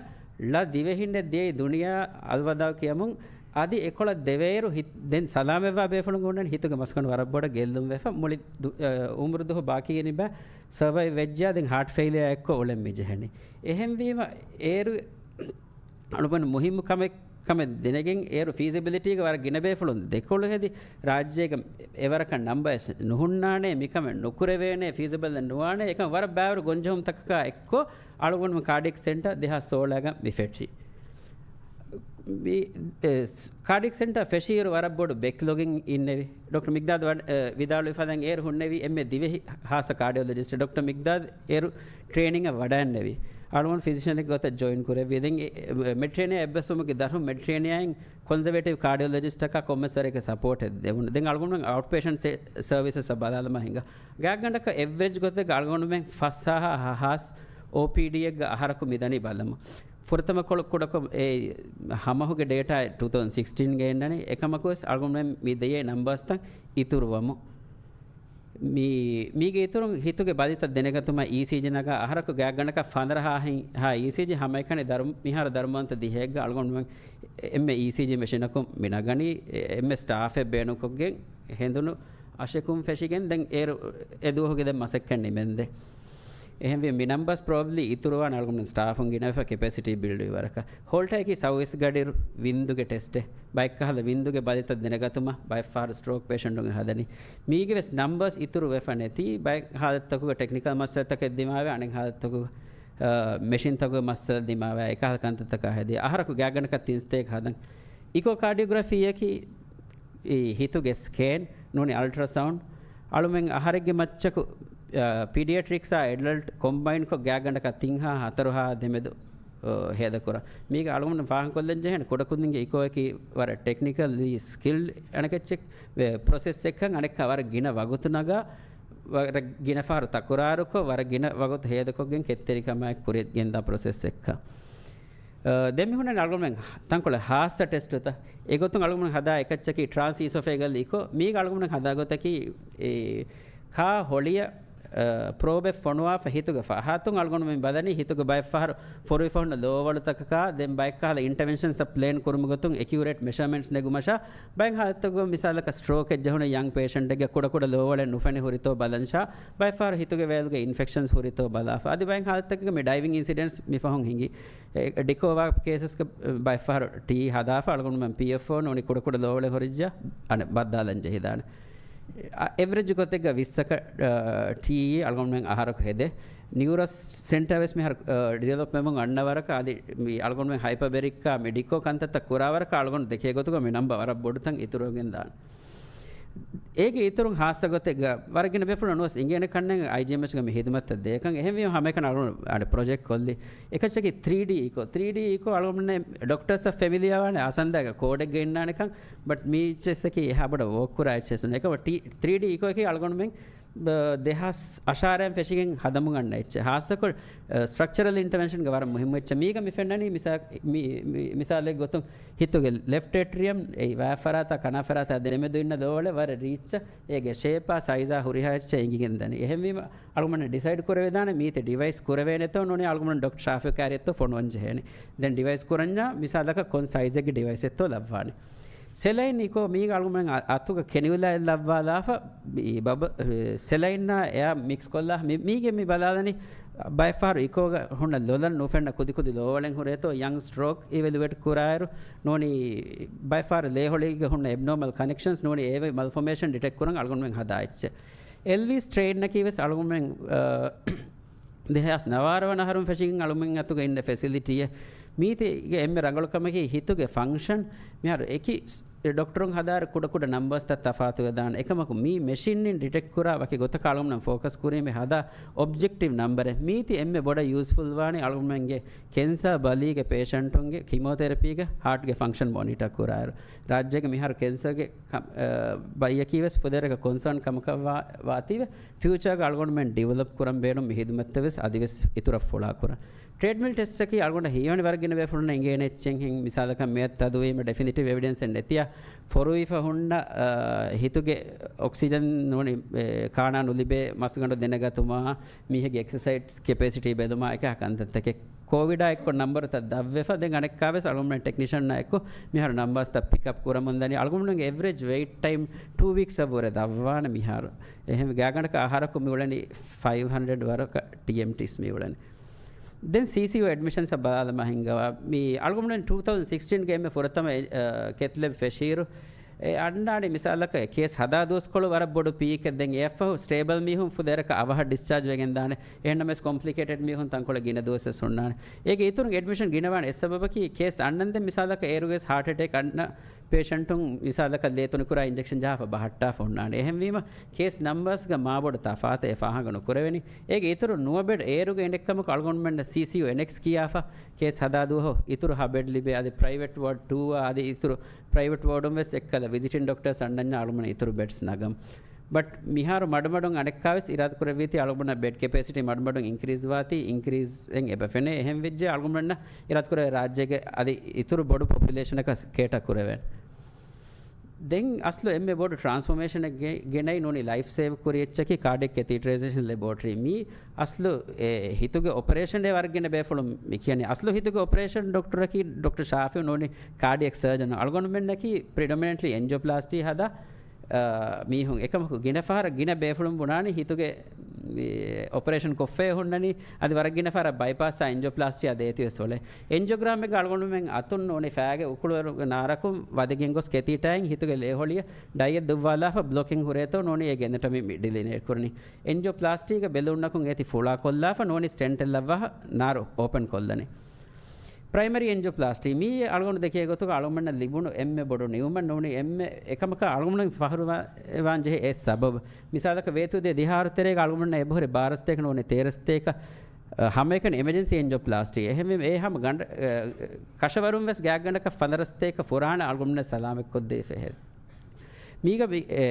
ޅަ ދިވެހިންނެއް ދިޔައީ ދުނިޔެއަށް އަލްވަދާޢު ކިޔަމުން. އަދި އެކޮޅަށް ދެވޭއިރު ހި-، ދެން ސަލާމަތްވާ ބޭފުޅުން ހުންނަނީ ހިތުގެ މަސްގަނޑު ވަރަށް ބޮޑަށް ގެއްލުން ވެފަ، މުޅި ދު-، އަ، އުމުރު ދުވަހު ބާކީ ގެނިބާ ސަރވައިވް ވެއްޖާ ދެން ހާޓް ފެއިލިއާ އެއްކޮށް އުޅެން މި ޖެހެނީ. އެހެންވީމަ އޭރު އަޅުގަނޑު މުހިއްމު ކަމެއް، ކަމެއް ދެނެގެން އޭރު ފީޒިބިލިޓީގެ ވަރަށް ގިނަ ބޭފުޅުން ދެކޮޅު ހެދި، ރާއްޖޭގެ އެވަރަކަށް ނަންބަރެއް ނުހުންނާނެ، މިކަމެއް ނުކުރެވޭނެ، ފީޒިބަލެއް ނުވާނެ، އެކަން ވަރަށް ބާވަރު ގޮންޖެހުންތަކަކާ އެއްކޮށް އަޅުގަނޑު ކާޑިއެކް ސެންޓަރ ދެހާސް ސޯޅައިގަ މި ފެށި. މި، އެ، ސް-، ކާޑިއެކް ސެންޓަރ ފެށިއިރު ވަރަށް ބޮޑު ބެކްލޮގެއް އިންނެވި. ޑޮކްޓަރ މިގްދާދް ވަ-، އެ، ވިދާޅުވި ފަދައިން އޭރު ހުންނެވި އެންމެ ދިވެހި ހާއްސަ ކާޑިއޮލޮޖިސްޓް ޑޮކްޓަރ މިގްދާދް އޭރު ޓްރޭނިންއަށް ވަޑައިންނެވި. އަޅުގަނޑު ފިޒިޝަނެއްގެ ގޮތަށް ޖޮއިން ކުރެއްވި. ދެން އެ، އެ، މެޑިޓޭރޭނިއާ އެއްބަސްވުމުގެ ދަށުން މެޑިޓޭރޭނިއާއިން ކޮންޒަވޭޓިވް ކާޑިއޮލޮޖިސްޓަކާ ކޮންމެސް ވަރެއްގެ ސަޕޯޓެއް ދެވުނު. ދެން އަޅުގަނޑުމެން އައުޓް ޕޭޝަންޓް ސެ-، ސަރވިސަސް ބަލާލަމާ ހިނގާ. ގާތްގަނޑަކަށް އެވްރެޖް ގޮތެއްގަ އަޅުގަނޑުމެން ފަސް ހާހާ ހަ ހާސް އޯޕީޑީއެއްގަ އަހަރަކު މިދަނީ ބަލަމުން. ފުރަތަމަ ކޮޅު ކުޑަކޮށް އެ ހަމަހުގެ ޑޭޓާ ޓޫ ތައުޒަންޑް ސިކްސްޓީންގެ އިންނަނީ. އެކަމަކުވެސް އަޅުގަނޑުމެން މި ދެޔޭ ނަމްބާސްތައް އިތުރުވަމުން. މީ، މީގެ އިތުރުން ހިތުގެ ބަލިތައް ދެނެގަތުމަށް އީސީޖީ ނަގާ އަހަރަކު ގާތްގަނޑަކަށް ފަނަރަ ހާހި-، ހާ އީސީޖީ ހަމައެކަނި ދަރު-، މިހާރު ދަރުމަވަންތަ ދިހައެއްގަ އަޅުގަނޑުމެން އެންމެ އީސީޖީ މެޝިނަކުން މި ނަގަނީ. އެ-، އެންމެ ސްޓާފެއް ބޭނުންކޮށްގެން ހެނދުނު އަށެކުން ފެށިގެން ދެން އޭރު އެ ދުވަހުގެ ދެން މަސައްކަތް ނިމެންދެ. އެހެންވެ، މި ނަމްބާސް ޕްރޮބްލީ އިތުރުވާން އަޅުގަނޑު ސްޓާފުން ގިނަވެފަ ކެޕޭސިޓީ ބިލްޑް ވީ ވަރަކަށް. ހޯލްޓައަކީ ސައުވީސް ގަޑިއިރު ވިންދުގެ ޓެސްޓެއް. ބައެއްކަހަލަ ވިންދުގެ ބަލިތައް ދެނެގަތުމަށް ބައެއްފަހަރު ސްޓްރޯކް ޕޭޝަންޓުން ހަދަނީ. މީގެ ވެސް ނަމްބާސް އިތުރު ވެފަ ނެތީ. ބައެއް ހާލަތްތަކުގަ ޓެކްނިކަލް މައްސަލަތަކެއް ދިމާވެ، އަނެއް ހާލަތްތަކުގަ، އަ، މެޝިންތަކުގެ މައްސަލަ ދިމާވެ، އެކަހަލަ ކަންތައްތަކާ ހެދި. އަހަރަކު ގާތްގަނޑަކަށް ތިން ސަތޭކަ ހަދަން. އިކޯކާޑިއޯގްރަފީއަކީ އި ހިތުގެ ސްކޭން ނޫނީ އަލްޓްރާސައުންޑް. އަޅުމެން އަހަރެއްގެ މައްޗަކު، އަ، ޕީޑިއެޓްރިކްސްއާ އެޑަލްޓް ކޮމްބައިންކޮށް ގާތްގަނޑަކަށް ތިން ހާ ހަތަރު ހާ ދެމެދު، އަ، ހޭދަކުރަން. މީގަ އަޅުގަނޑު ފާހަގަކޮށްލަން ޖެހޭނެ ކުޑަކުދިންގެ އިކޯއަކީ ވަރަށް ޓެކްނިކަލްލީ ސްކިލްޑް އަނެކެއްޗެއް، ޕްރޮސެސްއެއްކަން. އަނެއްކާ ވަރަށް ގިނަ ވަގުތު ނަގާ، ވަރަށް ގިނަ ފަހަރު ތަކުރާރުކޮށް، ވަރަށް ގިނަ ވަގުތު ހޭދަކޮށްގެން ކެތްތެރިކަމާއެކު ކުރިއަށް ގެންދާ ޕްރޮސެސްއެއްކަން. އަ، ދެން މި ހުންނަނީ އަޅުގަނޑުމެން ތަންކޮޅެއް ހާއްސަ ޓެސްޓުތައް. އެގޮތުން އަޅުގަނޑުމެން ހަދާ އެކައްޗަކީ ޓްރާންސް އީސޮފޭގަލް އިކޯ. މީގަ އަޅުގަނޑުމެން ހަދާ ގޮތަކީ، އެ، ކާ ހޮޅިއަށް، އަ، ޕްރޯބެއް ފޮނުވާފަ ހިތުގެ ފަހާތުން އަޅުގަނޑުމެން ބަލަނީ ހިތުގެ ބައެއް ފަހަރު ފޮރުވިފަ ހުންނަ ލޯވަޅުތަކަކާ، ދެން ބައެއްކަހަލަ އިންޓަވެންޝަންސް ޕްލޭން ކުރުމުގެ ގޮތުން އެކިއުރޭޓް މެޝަރމަންޓްސް ނެގުމަށާ، ބައެއް ހާލަތްތަކުގަ މިސާލަކަށް ސްޓްރޯކެއް ޖެހުނު ޔަންގް ޕޭޝަންޓެއްގެ ކުޑަކުޑަ ލޯވަޅެއް ނުފެނި ހުރިތޯ ބަލަންޝާ، ބައެއް ފަހަރު ހިތުގެ ވޭލުގެ އިންފެކްޝަންސް ހުރިތޯ ބަލާފަ. އަދި ބައެއް ހާލަތްތަކުގަ މި ޑައިވިން އިންސިޑެންޓްސް މި ފަހުން ހިނގި. އެ، ޑިކޯވާ ކޭސަސްގަ ބައެއް ފަހަރު ޓީ ހަދާފަ އަޅުގަނޑުމެން ޕީއެފްއޯ ނޫނީ ކުޑަކުޑަ ލޯވަޅެއް ހުރިއްޖާ އަނެއް ބައްދާލަން ޖެހިދާނެ. އަ، އެވްރެޖް ގޮތެއްގަ ވިއްސަކަށް، އަ، ޓީ އަޅުގަނޑުމެން އަހަރަކު ހެދޭ. ނިއުރޯ ސެންޓަރ ވެސް މިހާރު، އަ، ޑިވެލޮޕް ވެމުން އަންނަ ވަރަކަށް އަދި މި އަޅުގަނޑުމެން ހައިޕަބެރިކްކާ މި ޑިކޯ ކަންތައްތައް ކުރާ ވަރަކަށް އަޅުގަނޑު ދެކޭ ގޮތުގަ މި ނަމްބަ ވަރަށް ބޮޑުތަން އިތުރުވެގެން ދާނެ. އޭގެ އިތުރުން ހާއްސަ ގޮތެއްގަ ވަރަށް ގިނަ ބޭފުޅުން ނުވެސް އިނގޭނެ ކަންނެން އައިޖީއެމްއެޗްގަ މި ހިދުމަތްތައް ދޭކަން. އެހެންވީމަ ހަމައެކަނި އަޅުގަނޑު އަޑެ ޕްރޮޖެކްޓް ކޮށްލީ. އެކައްޗަކީ ތްރީޑީ އިކޯ. ތްރީޑީ އިކޯ އަޅުގަނޑުމެން ޑޮކްޓަރސްއަށް ފެމިލިއާ ވާނެ އަސަންދާގެ ކޯޑެއްގަ އިންނާނެކަން. ބަޓް މި އެއްޗެއްސަކީ އެހާ ބޮޑަށް ވޯކް ކުރާ އެއްޗެއްސުން. އެކަމަ ޓީ-، ތްރީޑީ އިކޯއަކީ އަޅުގަނޑުމެން ދެހާސް އަށާރައިން ފެށިގެން ހަދަމުން އަންނަ އެއްޗެއް. ހާއްސަކޮށް، އަ، ސްޓްރަކްޗަރަލް އިންޓަވެންޝަންގެ ވަރަށް މުހިއްމު އެއްޗެއް. މީގަ މި ފެންނަނީ މިސާ-، މި-، މި-، މިސާލެއް ގޮތުން ހިތުގެ ލެފްޓް އެޓްރިއަމް އެއީ ވާ ފަރާތާ ކަނާ ފަރާތާ ދެމެދު އިންނަ ލޯވަޅެއް ވަރަށް ރީއްޗަށް އޭގެ ޝޭޕާ ސައިޒާ ހުރިހާ އެއްޗެއް އެނގިގެން ދަނީ. އެހެންވީމަ އަޅުގަނޑު ޑިސައިޑް ކުރެވިދާނެ މީތި ޑިވައިސް ކުރެވޭނެތޯ ނޫނީ އަޅުގަނޑު ޑޮކްޓަރ ޝާފި ކާރިއަށްތޯ ފޮނުވަން ޖެހޭނެ. ދެން ޑިވައިސް ކުރަންޏާ މިސާލަކަށް ކޮން ސައިޒެއްގެ ޑިވައިސެއްތޯ ލައްވާނެ. ސެލައިން އިކޯ މީގަ އަޅުގަނޑުމެން އަ-، އަތުގަ ކެނިއުލާއެއް ލައްވާލާފަ، މި ބަބަ-، ސެލައިންނާ އެއާ މިކްސް ކޮށްލާ މި-، މީގެ މި ބަލާލަނީ ބައެއްފަހަރު އިކޯގަ ހުންނަ ލޮލަށް ނުފެންނަ ކުދިކުދި ލޯވަޅެއް ހުރޭތޯ ޔަންގް ސްޓްރޯކް އިވެލުއޭޓް ކުރާއިރު ނޫނީ ބައެއްފަހަރު ލޭހޮޅީގަ ހުންނަ އެބްނޯމަލް ކަނެކްޝަންސް ނޫނީ އޭވެ މަލްފޮމޭޝަން ޑިޓެކްޓް ކުރަން އަޅުގަނޑުމެން ހަދާ އެއްޗެއް. އެލްވީ ސްޓްރެއިންއަކީ ވެސް އަޅުގަނޑުމެން، އަ، ދެހާސް ނަވާރަ ވަނަ އަހަރުން ފެށިގެން އަޅުމެން އަތުގަ އިންނަ ފެސިލިޓީއެއް. މީތިގެ އެންމެ ރަނގަޅު ކަމަކީ ހިތުގެ ފަންކްޝަން މިހާރު އެކި ޑޮކްޓަރުން ހަދާއިރު ކުޑަކުޑަ ނަމްބަރސްތައް ތަފާތުވެދާނެ. އެކަމަކު މީ މެޝިންއިން ޑިޓެކްޓް ކުރާ ވަކި ގޮތަކަށް އަޅުގަނޑުމެން ފޯކަސް ކުރީމޭ ހަދާ އޮބްޖެކްޓިވް ނަމްބަރެއް. މީތި އެންމެ ބޮޑަށް ޔޫސްފުލް ވާނީ އަޅުގަނޑުމެންގެ ކެންސާ ބަލީގެ ޕޭޝަންޓުންގެ ކިމޯތެރަޕީގެ ހާޓްގެ ފަންކްޝަން މޮނިޓަ ކުރާއިރު. ރާއްޖޭގެ މިހާރު ކެންސާގެ ކަ-، އަ، ބައްޔަކީ ވެސް ފުދޭވަރަކަށް ކޮންސާން ކަމަކަށް ވާ-، ވާތީވެ، ފިއުޗާގަ އަޅުގަނޑުމެން ޑިވެލޮޕް ކުރަން ބޭނުން މި ހިދުމަތްތައް ވެސް އަދިވެސް އިތުރަށް ފުޅާކުރަން. ޓްރެޑްމިލް ޓެސްޓަކީ އަޅުގަނޑަށް ހީވަނީ ވަރަށް ގިނަ ބޭފުޅުންނަށް އެނގޭނެ އެއްޗެއްހެން. މިސާލަކަށް މިއަށް ތަދުވީމަ ޑެފިނިޓިވް އެވިޑެންސެއް ނެތިއްޔާ ފޮރުވިފަ ހުންނަ، އަ، ހިތުގެ އޮކްސިޖަން ނޫނީ، އެ، ކާނާ ނުލިބޭ މަސްގަނޑު ދެނެގަތުމާ، މީހެއްގެ އެކްސަސައިޒް ކެޕޭސިޓީ ބެލުމާ އެކަހަ ކަންތައްތަކެއް. ކޯވިޑާ އެއްކޮށް ނަމްބަރުތައް ދަށްވެފަ، ދެން އަނެއްކާވެސް އަޅުގަނޑުމެން ޓެކްނިޝަންއާ އެއްކޮށް މިހާރު ނަމްބާސްތައް ޕިކްއަޕް ކުރަމުން ދަނީ. އަޅުގަނޑުމެންގެ އެވްރެޖް ވެއިޓް ޓައިމް ޓޫ ވީކްސްއަށްވުރެ ދަށްވާނެ މިހާރު. އެހެން ގާގަނޑަކަށް އަހަރަކު މިއުޅެނީ ފައިވް ހަންޑްރެޑް ވަރަކަށް ޓީއެމްޓީސް މިއުޅެނީ. ދެން ސީސީޔޫ އެޑްމިޝަންސްއަށް ބަލާލަމާ ހިންގަވާ. މި އަޅުގަނޑުމެން ޓޫ ތައުޒަން ސިކްސްޓީންގެ އެންމެ ފުރަތަމަ، އެ، އަ، ކެތްލެބް ފެށިއިރު، އެ އަންނާނީ މިސާލަކަށް ކޭސް ހަދާ ދުވަސްކޮޅު ވަރަށް ބޮޑު ޕީކެއް. ދެން އެއަށްފަހު ސްޓޭބަލް މީހުން ފުދޭވަރަކަށް އަވަހަށް ޑިސްޗާޖް ވެގެން ދާނެ. އެހެންނަމަވެސް ކޮމްޕްލިކޭޓެޑް މީހުން ތަންކޮޅެއް ގިނަ ދުވަސްވެސް ހުންނާނެ. އޭގެ އިތުރުން އެޑްމިޝަން ގިނަވާނެ. އެއްސަބަބަކީ ކޭސް އަންނަންދެން މިސާލަކަށް އޭރުވެސް ހާޓް އެޓޭކް އަންނަ ޕޭޝަންޓުން މިސާލަކަށް ލޭ ތުނިކުރާ އިންޖެކްޝަން ޖަހާފަ ބަހައްޓާފަ ހުންނާނެ. އެހެންވީމަ ކޭސް ނަމްބާސްގަ މާބޮޑު ތަފާތެއް އެފަހަނގަ ނުކުރެވެނީ. އޭގެ އިތުރުން ނުވަ ބެޑް އޭރުގެ އިނެއްކަމަކު އަޅުގަނޑުމެންނަށް ސީސީޔޫ އެނެކްސް ކިޔާފަ ކޭސް ހަދާ ދުވަހު އިތުރު ހަ ބެޑް ލިބޭ. އަދި ޕްރައިވެޓް ވޯޑް ޓޫއާ އަދި އިތުރު ޕްރައިވެޓް ވޯޑުން ވެސް އެއްކަލަ ވިޒިޓިން ޑޮކްޓަރސް އަންނަންޏާ އަޅުގަނޑު އިތުރު ބެޑްސް ނަގަމު. ބަޓް މިހާރު މަޑުމަޑުން އަނެއްކާވެސް އިރާދަކުރެއްވީތީ އަޅުގަނޑަށް ބެޑް ކެޕޭސިޓީ މަޑުމަޑުން އިންކްރީޒް ވާތީ އިންކްރީޒްއެއް އެބަ ފެނޭ. އެހެން ވެއްޖެ އަޅުގަނޑަށް އިރާދަކުރެވޭ ރާއްޖޭގެ އަދި އިތުރު ބޮޑު ޕޮޕިއުލޭޝަނަކަށް ކޭޓަ ކުރެވޭނެ. ދެން އަސްލު އެންމެ ބޮޑު ޓްރާންސްފޯމޭޝަނެއް ގެ-، ގެނައި ނޫނީ ލައިފް ސޭވް ކުރި އެއްޗަކީ ކާޑިއެކް ކެތީޓަރައިޒޭޝަން ލެބޯޓްރީ. މީ އަސްލު އެ ހިތުގެ އޮޕަރޭޝަން ވަރަށް ގިނަ ބޭފުޅުން މި ކިޔަނީ. އަސްލު ހިތުގެ އޮޕަރޭޝަން ޑޮކްޓަރަކީ ޑޮކްޓަރ ޝާފިއު ނޫނީ ކާޑިއެކް ސަރޖަން. އަޅުގަނޑުމެންނަކީ ޕްރިޑޮމިނެންޓްލީ އެންޖިއޯޕްލާސްޓީ ހަދާ އާ، މީހުން. އެކަމަކު ގިނަ ފަހަރަށް ގިނަ ބޭފުޅުން ބުނާނީ ހިތުގެ، މި، އޮޕަރޭޝަން ކޮށްފައި ހުންނަނީ، އަދި ވަރަށް ގިނަ ފަހަރަށް ބައިޕާސްއާ އެންޖިއޯޕްލާސްޓީއާ ދޭތީވެސް އުޅޭ. އެންޖިއޯގްރާމެއްގަ އަޅުގަނޑުމެން އަތުން ނޫނީ ފައިގެ އުކުޅުވަރުގެ ނާރަކުން ވަދެގެން ގޮސް ކެތީޓާއިން ހިތުގެ ލޭހޮޅިއަށް ޑައިއަށް ދުއްވާލާފަ ބްލޮކިން ހުރޭތޯ ނޫނީ އޭގެ އެންޑޮޓޮމީ މި ޑިލީނޭޓް ކުރަނީ. އެންޖިއޯޕްލާސްޓީގެ ބެލޫންއަކުން އޭތި ފުޅާ ކޮށްލާފަ ނޫނީ ސްޓެންޓެއް ލައްވާފަ ނާރު އޯޕަން ކޮށްލަނީ. ޕްރައިމަރީ އެންޖިއޯޕްލާސްޓީ މީ އަޅުގަނޑު ދެކޭ ގޮތުގަ އަޅުގަނޑަށް ލިބުނު އެންމެ ބޮޑު ނިޢުމަތް ނޫނީ އެންމެ އެކަމަކާ އަޅުގަނޑު ފަޚުރުވާ-، ވާން ޖެހޭ އެއް ސަބަބު. މިސާލަކަށް ވޭތުދޭ ދިހަ އަހަރު ތެރޭގަ އަޅުގަނޑު އެބަހުރި ބާރަ ސަތޭކަ ނޫނީ ތޭރަ ސަތޭކަ، އަ، ހަމައެކަނި އެމަޖެންސީ އެންޖިއޯޕްލާސްޓީ. އެހެންވީމަ އެ ހަމަ ގަނޑަ-، އަ، ކަށަވަރުން ވެސް ގާތްގަނޑަކަށް ފަނަރަ ސަތޭކަ ފުރާނަ އަޅުގަނޑު ސަލާމަތްކޮށްދީފަ ހެދި. މީގަ ވި-، އެ،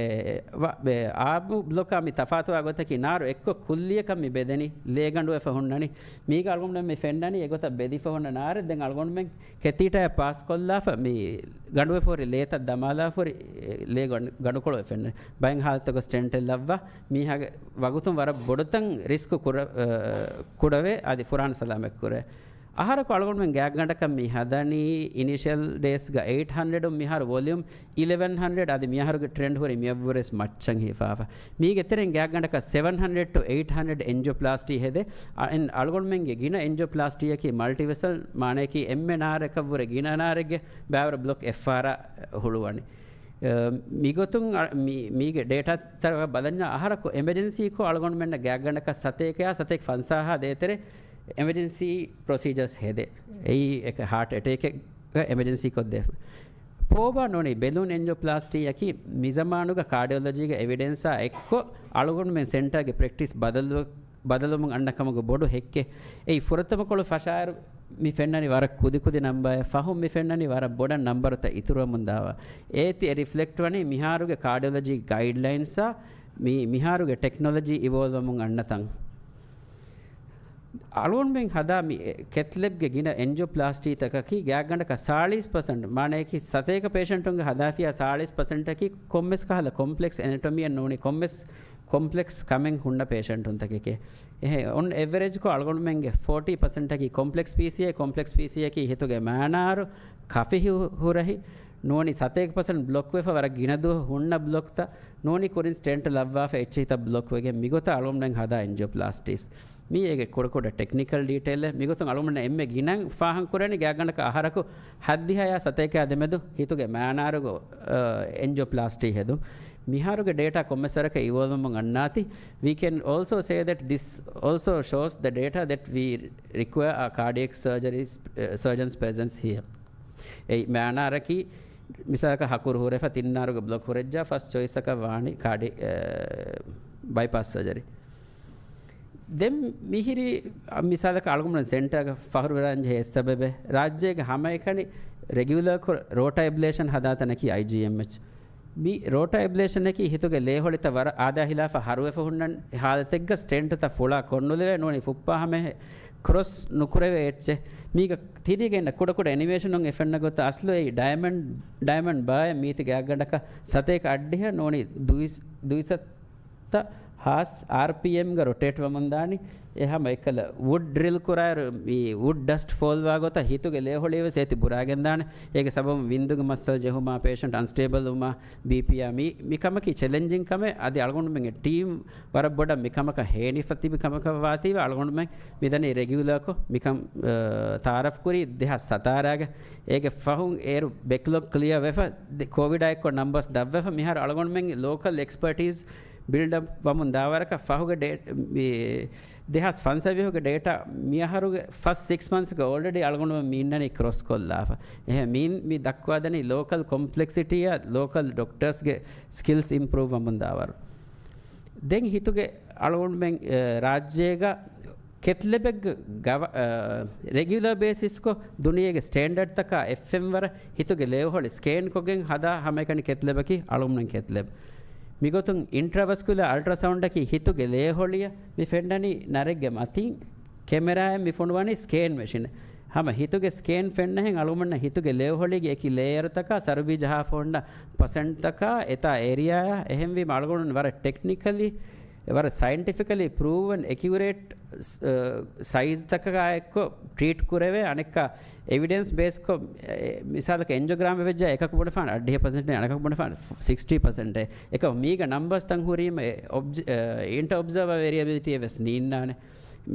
ވަ-، އެ، އާއްމު ބްލޮކާ މި ތަފާތުވާ ގޮތަކީ ނާރު އެއްކޮށް ކުއްލިއަކަށް މި ބެދެނީ ލޭގަނޑުވެފަ ހުންނަނީ. މީގަ އަޅުގަނޑު މި ފެންނަނީ އެގޮތަށް ބެދިފަ ހުންނަ ނާރެއް. ދެން އަޅުގަނޑުމެން ކެތީޓާއަށް ޕާސް ކޮށްލާފަ މި ގަނޑުވެފަ ހުރި ލޭތައް ދަމާލާފަ ހުރި، އެ، ލޭ ގަނޑު-، ގަނޑުކޮޅު ފެންނަނީ. ބައެއް ހާލަތުގަ ސްޓެންޓެއް ލައްވާ މީހާގެ ވަގުތުން ވަރަށް ބޮޑުތަން ރިސްކު ކުރަ-، އަ، ކުޑަވެ އަދި ފުރާނަ ސަލާމަތް ކުރޭ. އަހަރަކު އަޅުގަނޑުމެން ގާތްގަނޑަކަށް މި ހަދަނީ އިނިޝަލް ޑޭސްގަ އެއިޓް ހަންޑްރެޑުން މިހާރު ވޮލިއުމް އިލެވެން ހަންޑްރެޑް އަދި މިއަހަރުގެ ޓްރެންޑް ހުރީ މިއަށްވުރެސް މައްޗަށް ހިފާފަ. މީގެ ތެރެއިން ގާތްގަނޑަކަށް ސެވަން ހަންޑްރެޑް ޓު އެއިޓް ހަންޑްރެޑް އެންޖިއޯޕްލާސްޓީ ހެދޭ. އަ-، އެން-، އަޅުގަނޑުމެންގެ ގިނަ އެންޖިއޯޕްލާސްޓީއަކީ މަލްޓިވެސަލް މާނަޔަކީ އެންމެ ނާރަކަށްވުރެ ގިނަ ނާރެއްގެ ބައިވަރު ބްލޮކް އެފްއާރްއާ ހުޅުވަނީ. އަ، މިގޮތުން އަ-، މި-، މީގެ ޑޭޓާ ތަރަކަށް ބަލަންޏާ އަހަރަކު އެމަޖެންސީކޮށް އަޅުގަނޑުމެންނަށް ގާތްގަނޑަކަށް ސަތޭކަޔާ ސަތޭކަ ފަންސާހާ ދޭތެރޭ އެމަޖެންސީ ޕްރޮސީޖަރސް ހެދޭ. އެއީ އެކަ ހާޓް އެޓޭކެއްގަ އެމަޖެންސީ ކޮށްދޭ. ޕޯބާ ނޫނީ ބެލޫން އެންޖިއޯޕްލާސްޓީއަކީ މިޒަމާނުގަ ކާޑިއޮލޮޖީގެ އެވިޑެންސާ އެއްކޮށް އަޅުގަނޑުމެން ސެންޓާގެ ޕްރެކްޓިސް ބަދަލު-، ބަދަލުވަމުން އަންނަ ކަމުގެ ބޮޑު ހެއްކެއް. އެއީ ފުރަތަމަކޮޅު ފަށާއިރު މި ފެންނަނީ ވަރަށް ކުދިކުދި ނަމްބަރެއް، ފަހުން މި ފެންނަނީ ވަރަށް ބޮޑަށް ނަމްބަރުތައް އިތުރުވަމުން ދާވާ. އޭތި އެ ރިފްލެކްޓް ވަނީ މިހާރުގެ ކާޑިއޮލޮޖީ ގައިޑްލައިންސާ މި މިހާރުގެ ޓެކްނޮލޮޖީ އިވޯލްވަމުން އަންނަތަން. އަޅުގަނޑުމެން ހަދާ މި ކެތްލެބްގެ ގިނަ އެންޖިއޯޕްލާސްޓީތަކަކީ ގާތްގަނޑަކަށް ސާޅީސް ޕަސެންޓް، މާނަޔަކީ ސަތޭކަ ޕޭޝަންޓުންގެ ހަދާފިޔާ ސާޅީސް ޕަސެންޓަކީ ކޮންމެސް ކަހަލަ ކޮމްޕްލެކްސް އެނެޓޮމީއެއް ނޫނީ ކޮންމެސް ކޮމްޕްލެކްސް ކަމެއް ހުންނަ ޕޭޝަންޓުންތަކެކޭ. އެހެ އޮން އެވްރެޖްކޮށް އަޅުގަނޑުމެންގެ ފޯޓީ ޕަސެންޓަކީ ކޮމްޕްލެކްސް ޕީސީއޭ، ކޮމްޕްލެކްސް ޕީސީއޭއަކީ ހިތުގެ މައިނާރު ކަފި ހު-، ހުރަހި ނޫނީ ސަތޭކަ ޕަސެންޓް ބްލޮކް ވެފަ ވަރަށް ގިނަ ދުވަހު ހުންނަ ބްލޮކްތައް ނޫނީ ކުރިން ސްޓެންޓް ލައްވާފަ އެއްޗެހިތައް ބްލޮކް ވެގެން މިގޮތަށް އަޅުގަނޑުމެން ހަދާ އެންޖިއޯޕްލާސްޓީސް. މީ އޭގެ ކުޑަކުޑަ ޓެކްނިކަލް ޑީޓެއިލެއް. މިގޮތުން އަޅުގަނޑަށް އެންމެ ގިނަ ފާހަގަކުރަނީ ގާތްގަނޑަކަށް އަހަރަކު ހައްދިހައާ ސަތޭކައާ ދެމެދު ހިތުގެ މައިނާރުގަ، އަ، އެންޖިއޯޕްލާސްޓީ ހެދުން. މިހާރުގެ ޑޭޓާ ކޮންމެސް ވަރަކަށް އިވޯލްވަމުން އަންނާތީ. We can also say that this also shows the data that we require a cardiac surgery, uh, surgeon's presence here. އެއީ މައިނާރަކީ މިސާލަކަށް ހަކުރު ހުރެފަ ތިން ނާރުގެ ބްލޮކް ހުރެއްޖާ ފަސް ޗޮއިސްއަކަށް ވާނީ ކާޑި-، އެ، ބައިޕާސް ސަރޖަރީ. ދެން މިހިރީ މިސާލަކަށް އަޅުގަނޑުމެން ސެންޓަރގަ ފަހުރުވެރާން ޖެހޭ އެއް ސަބަބެއް ރާއްޖޭގެ ހަމައެކަނި ރެގިއުލަރ ކޮށް ރޯޓާ އެބްލޭޝަން ހަދާ ތަނަކީ އައިޖީއެމްއެޗް. މި ރޯޓާ އެބްލޭޝަނަކީ ހިތުގެ ލޭހޮޅިތައް ވަރަށް އާދައާ ހިލާފަށް ހަރުވެފަ ހުންނަ ހާލަތެއްގަ ސްޓެންޓުތައް ފުޅާ ކޮށްނުލެވޭ ނޫނީ ފުއްޕާ ހަމައެހެން ކްރޮސް ނުކުރެވޭ އެއްޗެއް. މީގަ ތިރީގަ އިންނަ ކުޑަކުޑަ އެނިމޭޝަނުން އެ ފެންނަ ގޮތަށް އަސްލު އެއީ ޑައިމަންޑް، ޑައިމަންޑް ބާއެއް މީތި ގާތްގަނޑަކަށް ސަތޭކަ އަށްޑިހަ ނޫނީ ދުއިސް-، ދުއިސައްތަ ހާސް އާރްޕީއެމްގަ ރޮޓޭޓް ވަމުން ދާނީ. އެ ހަމަ އެއްކަލަ ވުޑް ޑްރިލް ކުރާއިރު މި ވުޑް ޑަސްޓް ފޯލްވާ ގޮތަށް ހިތުގެ ލޭހޮޅިއެއް ވެސް އޭތި ބުރާގެން ދާނެ. އޭގެ ސަބަބުން ވިންދުގެ މައްސަލަ ޖެހުމާ، ޕޭޝަންޓް އަންސްޓޭބަލް ވުމާ، ބީޕީއާ މި، މި ކަމަކީ ޗެލެންޖިން ކަމެއް. އަދި އަޅުގަނޑުމެންގެ ޓީމް ވަރަށް ބޮޑަށް މި ކަމަކަށް ހޭނިފަ ތިބި ކަމަކަށް ވާތީވެ އަޅުގަނޑުމެން މިދަނީ ރެގިއުލަރކޮށް މިކަން، އަ، ތައާރަފް ކުރީ ދެހާސް ސަތާރައިގަ. އޭގެ ފަހުން އޭރު ބެކްލޮގް ކްލިއަރ ވެފަ، ދެ-، ކޯވިޑާ އެއްކޮށް ނަމްބަސް ދަށްވެފަ މިހާރު އަޅުގަނޑުމެން ލޯކަލް އެކްސްޕަޓީސް ބިލްޑްއަޕް ވަމުން ދާވަރަކަށް ފަހުގެ ޑޭ-، މި ދެހާސް ފަންސަވީހުގެ ޑޭޓާ މިއަހަރުގެ ފަސް ސިކްސް މަންތްސްގަ އޯލްރެޑީ އަޅުގަނޑުމެން މި އިންނަނީ ކްރޮސް ކޮށްލާފަ. އެހެން މި، މި ދައްކާދެނީ ލޯކަލް ކޮމްޕްލެކްސިޓީއާ ލޯކަލް ޑޮކްޓަރސްގެ ސްކިލްސް އިމްޕްރޫވް ވަމުން ދާވަރު. ދެން ހިތުގެ އަޅުގަނޑުމެން، އެ، ރާއްޖޭގަ ކެތްލެބެއްގަ ގަވަ-، އަ، ރެގިއުލަރ ބޭސިސްކޮށް ދުނިޔޭގެ ސްޓޭންޑަޑްތަކާ އެއްފެންވަރަށް ހިތުގެ ލޭހޮޅި ސްކޭންކޮށްގެން ހަދާ ހަމައެކަނި ކެތްލެބަކީ އަޅުގަނޑުމެން ކެތްލެބް. މިގޮތުން އިންޓްރަވަސްކުލާ އަލްޓްރާސައުންޑަކީ ހިތުގެ ލޭހޮޅިއަށް މި ފެންނަނީ ނަރެއްގެ މަތިން. ކެމެރާއެއް މި ފޮނުވަނީ ސްކޭން މެޝިނެއް. ހަމަ ހިތުގެ ސްކޭން ފެންނަހެން އަޅުގަނޑުމެންނަށް ހިތުގެ ލޭހޮޅީގެ އެކި ލޭޔަރުތަކާ ސަރުބީ ޖަހާފަ ހުންނަ ޕަސެންޓްތަކާ އެތާ އޭރިއާއާ އެހެންވީމަ އަޅުގަނޑުމެން ވަރަށް ޓެކްނިކަލީ، ވަރަށް ސައިންޓިފިކަލީ ޕްރޫވަން އެކިއުރޭޓް، ސް-، އަ، ސައިޒްތަކާ އެއްކޮށް ޓްރީޓް ކުރެވޭ. އަނެއްކާ އެވިޑެންސް ބޭސްކޮށް، އެ، މިސާލަކަށް އެންޖިއޯގްރާމް ވެއްޖާ އެކަކު ބުނެފާނެ އަށްޑިހަ ޕަސެންޓޭ، އަނެކަކު ބުނެފާނެ ސިކްސްޓީ ޕަސެންޓޭ. އެކަމަ މީގަ ނަމްބަސްތައް ހުރީމަ އެ އޮބްޒ-، އެ، އިންޓަ އޮބްޒަވަބިލިޓީއެއް ވެސް ނީންނާނެ.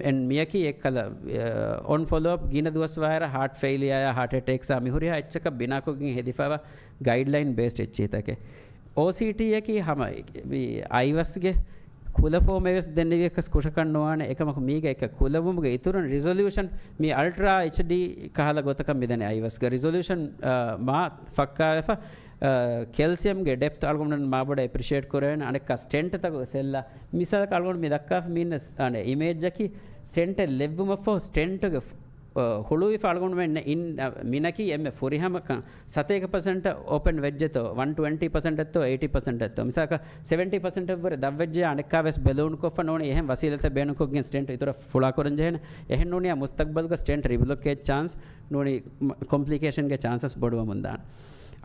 އެން މިޔަކީ އެއްކަލަ، އެ، އޮން ފޮލޯއަޕް ގިނަ ދުވަސް ވާއިރަށް ހާޓް ފެއިލިއާއާ ހާޓް އެޓޭކްސްއާ މިހުރިހާ އެއްޗަކަށް ބިނާކޮށްގެން ހެދިފައިވާ ގައިޑްލައިން ބޭސްޑް އެއްޗިތަކެއް. އޯސީޓީއަކީ ހަމަ މި އައިވަސްގެ ކުލަ ފޯމެއް ވެސް ދެންނެވިޔަކަސް ކުށަކަށް ނުވާނެ. އެކަމަކު މީގަ އެކަ ކުލަވުމުގެ އިތުރުން ރިޒޮލިއުޝަން މި އަލްޓްރާ އެޗްޑީ ކަހަލަ ގޮތަކަށް މިދަނީ އައިވަސްގެ ރިޒޮލިއުޝަން، އާ، މާ ފައްކާވެފަ، އާ، ކެލްސިއަމްގެ ޑެޕްތު އަޅުގަނޑުމެން މާބޮޑަށް އެޕްރިޝިއޭޓް ކުރެވޭނެ. އަނެއްކާ ސްޓެންޓްތަކުގެ ސެއްލާ މިސާލަކަށް އަޅުގަނޑު މި ދައްކާފަ މި އިންނަ އިމޭޖަކީ ސްޓެންޓެއް ލެއްވުމަށްފަހު ސްޓެންޓުގެ އަ، ހުޅުވިފަ އަޅުގަނޑުމެން އިން، އަ، މިނަކީ އެންމެ ފުރިހަމަ ކަން. ސަތޭކަ ޕަސެންޓަށް އޯޕަން ވެއްޖެތޯ، ވަން ޓްވެންޓީ ޕަސެންޓެއްތޯ، އެއިޓީ ޕަސެންޓެއްތޯ. މިސާލަކަށް ސެވެންޓީ ޕަސެންޓެއް ވުރެ ދަށްވެއްޖެ އަނެއްކާ ވެސް ބެލޫން ކޮށްފަ ނޫނީ އެހެން ވަސީލަތެއް ބޭނުންކޮށްގެން ސްޓެންޓް އިތުރަށް ފުޅާކުރަން ޖެހޭނެ. އެހެން ނޫނީ މުސްތަގްބަލްގަ ސްޓެންޓް ރިބްލޮކޭޖް ޗާންސް ނޫނީ ކޮމްޕްލިކޭޝަންގެ ޗާންސަސް ބޮޑުވަމުން ދާނެ.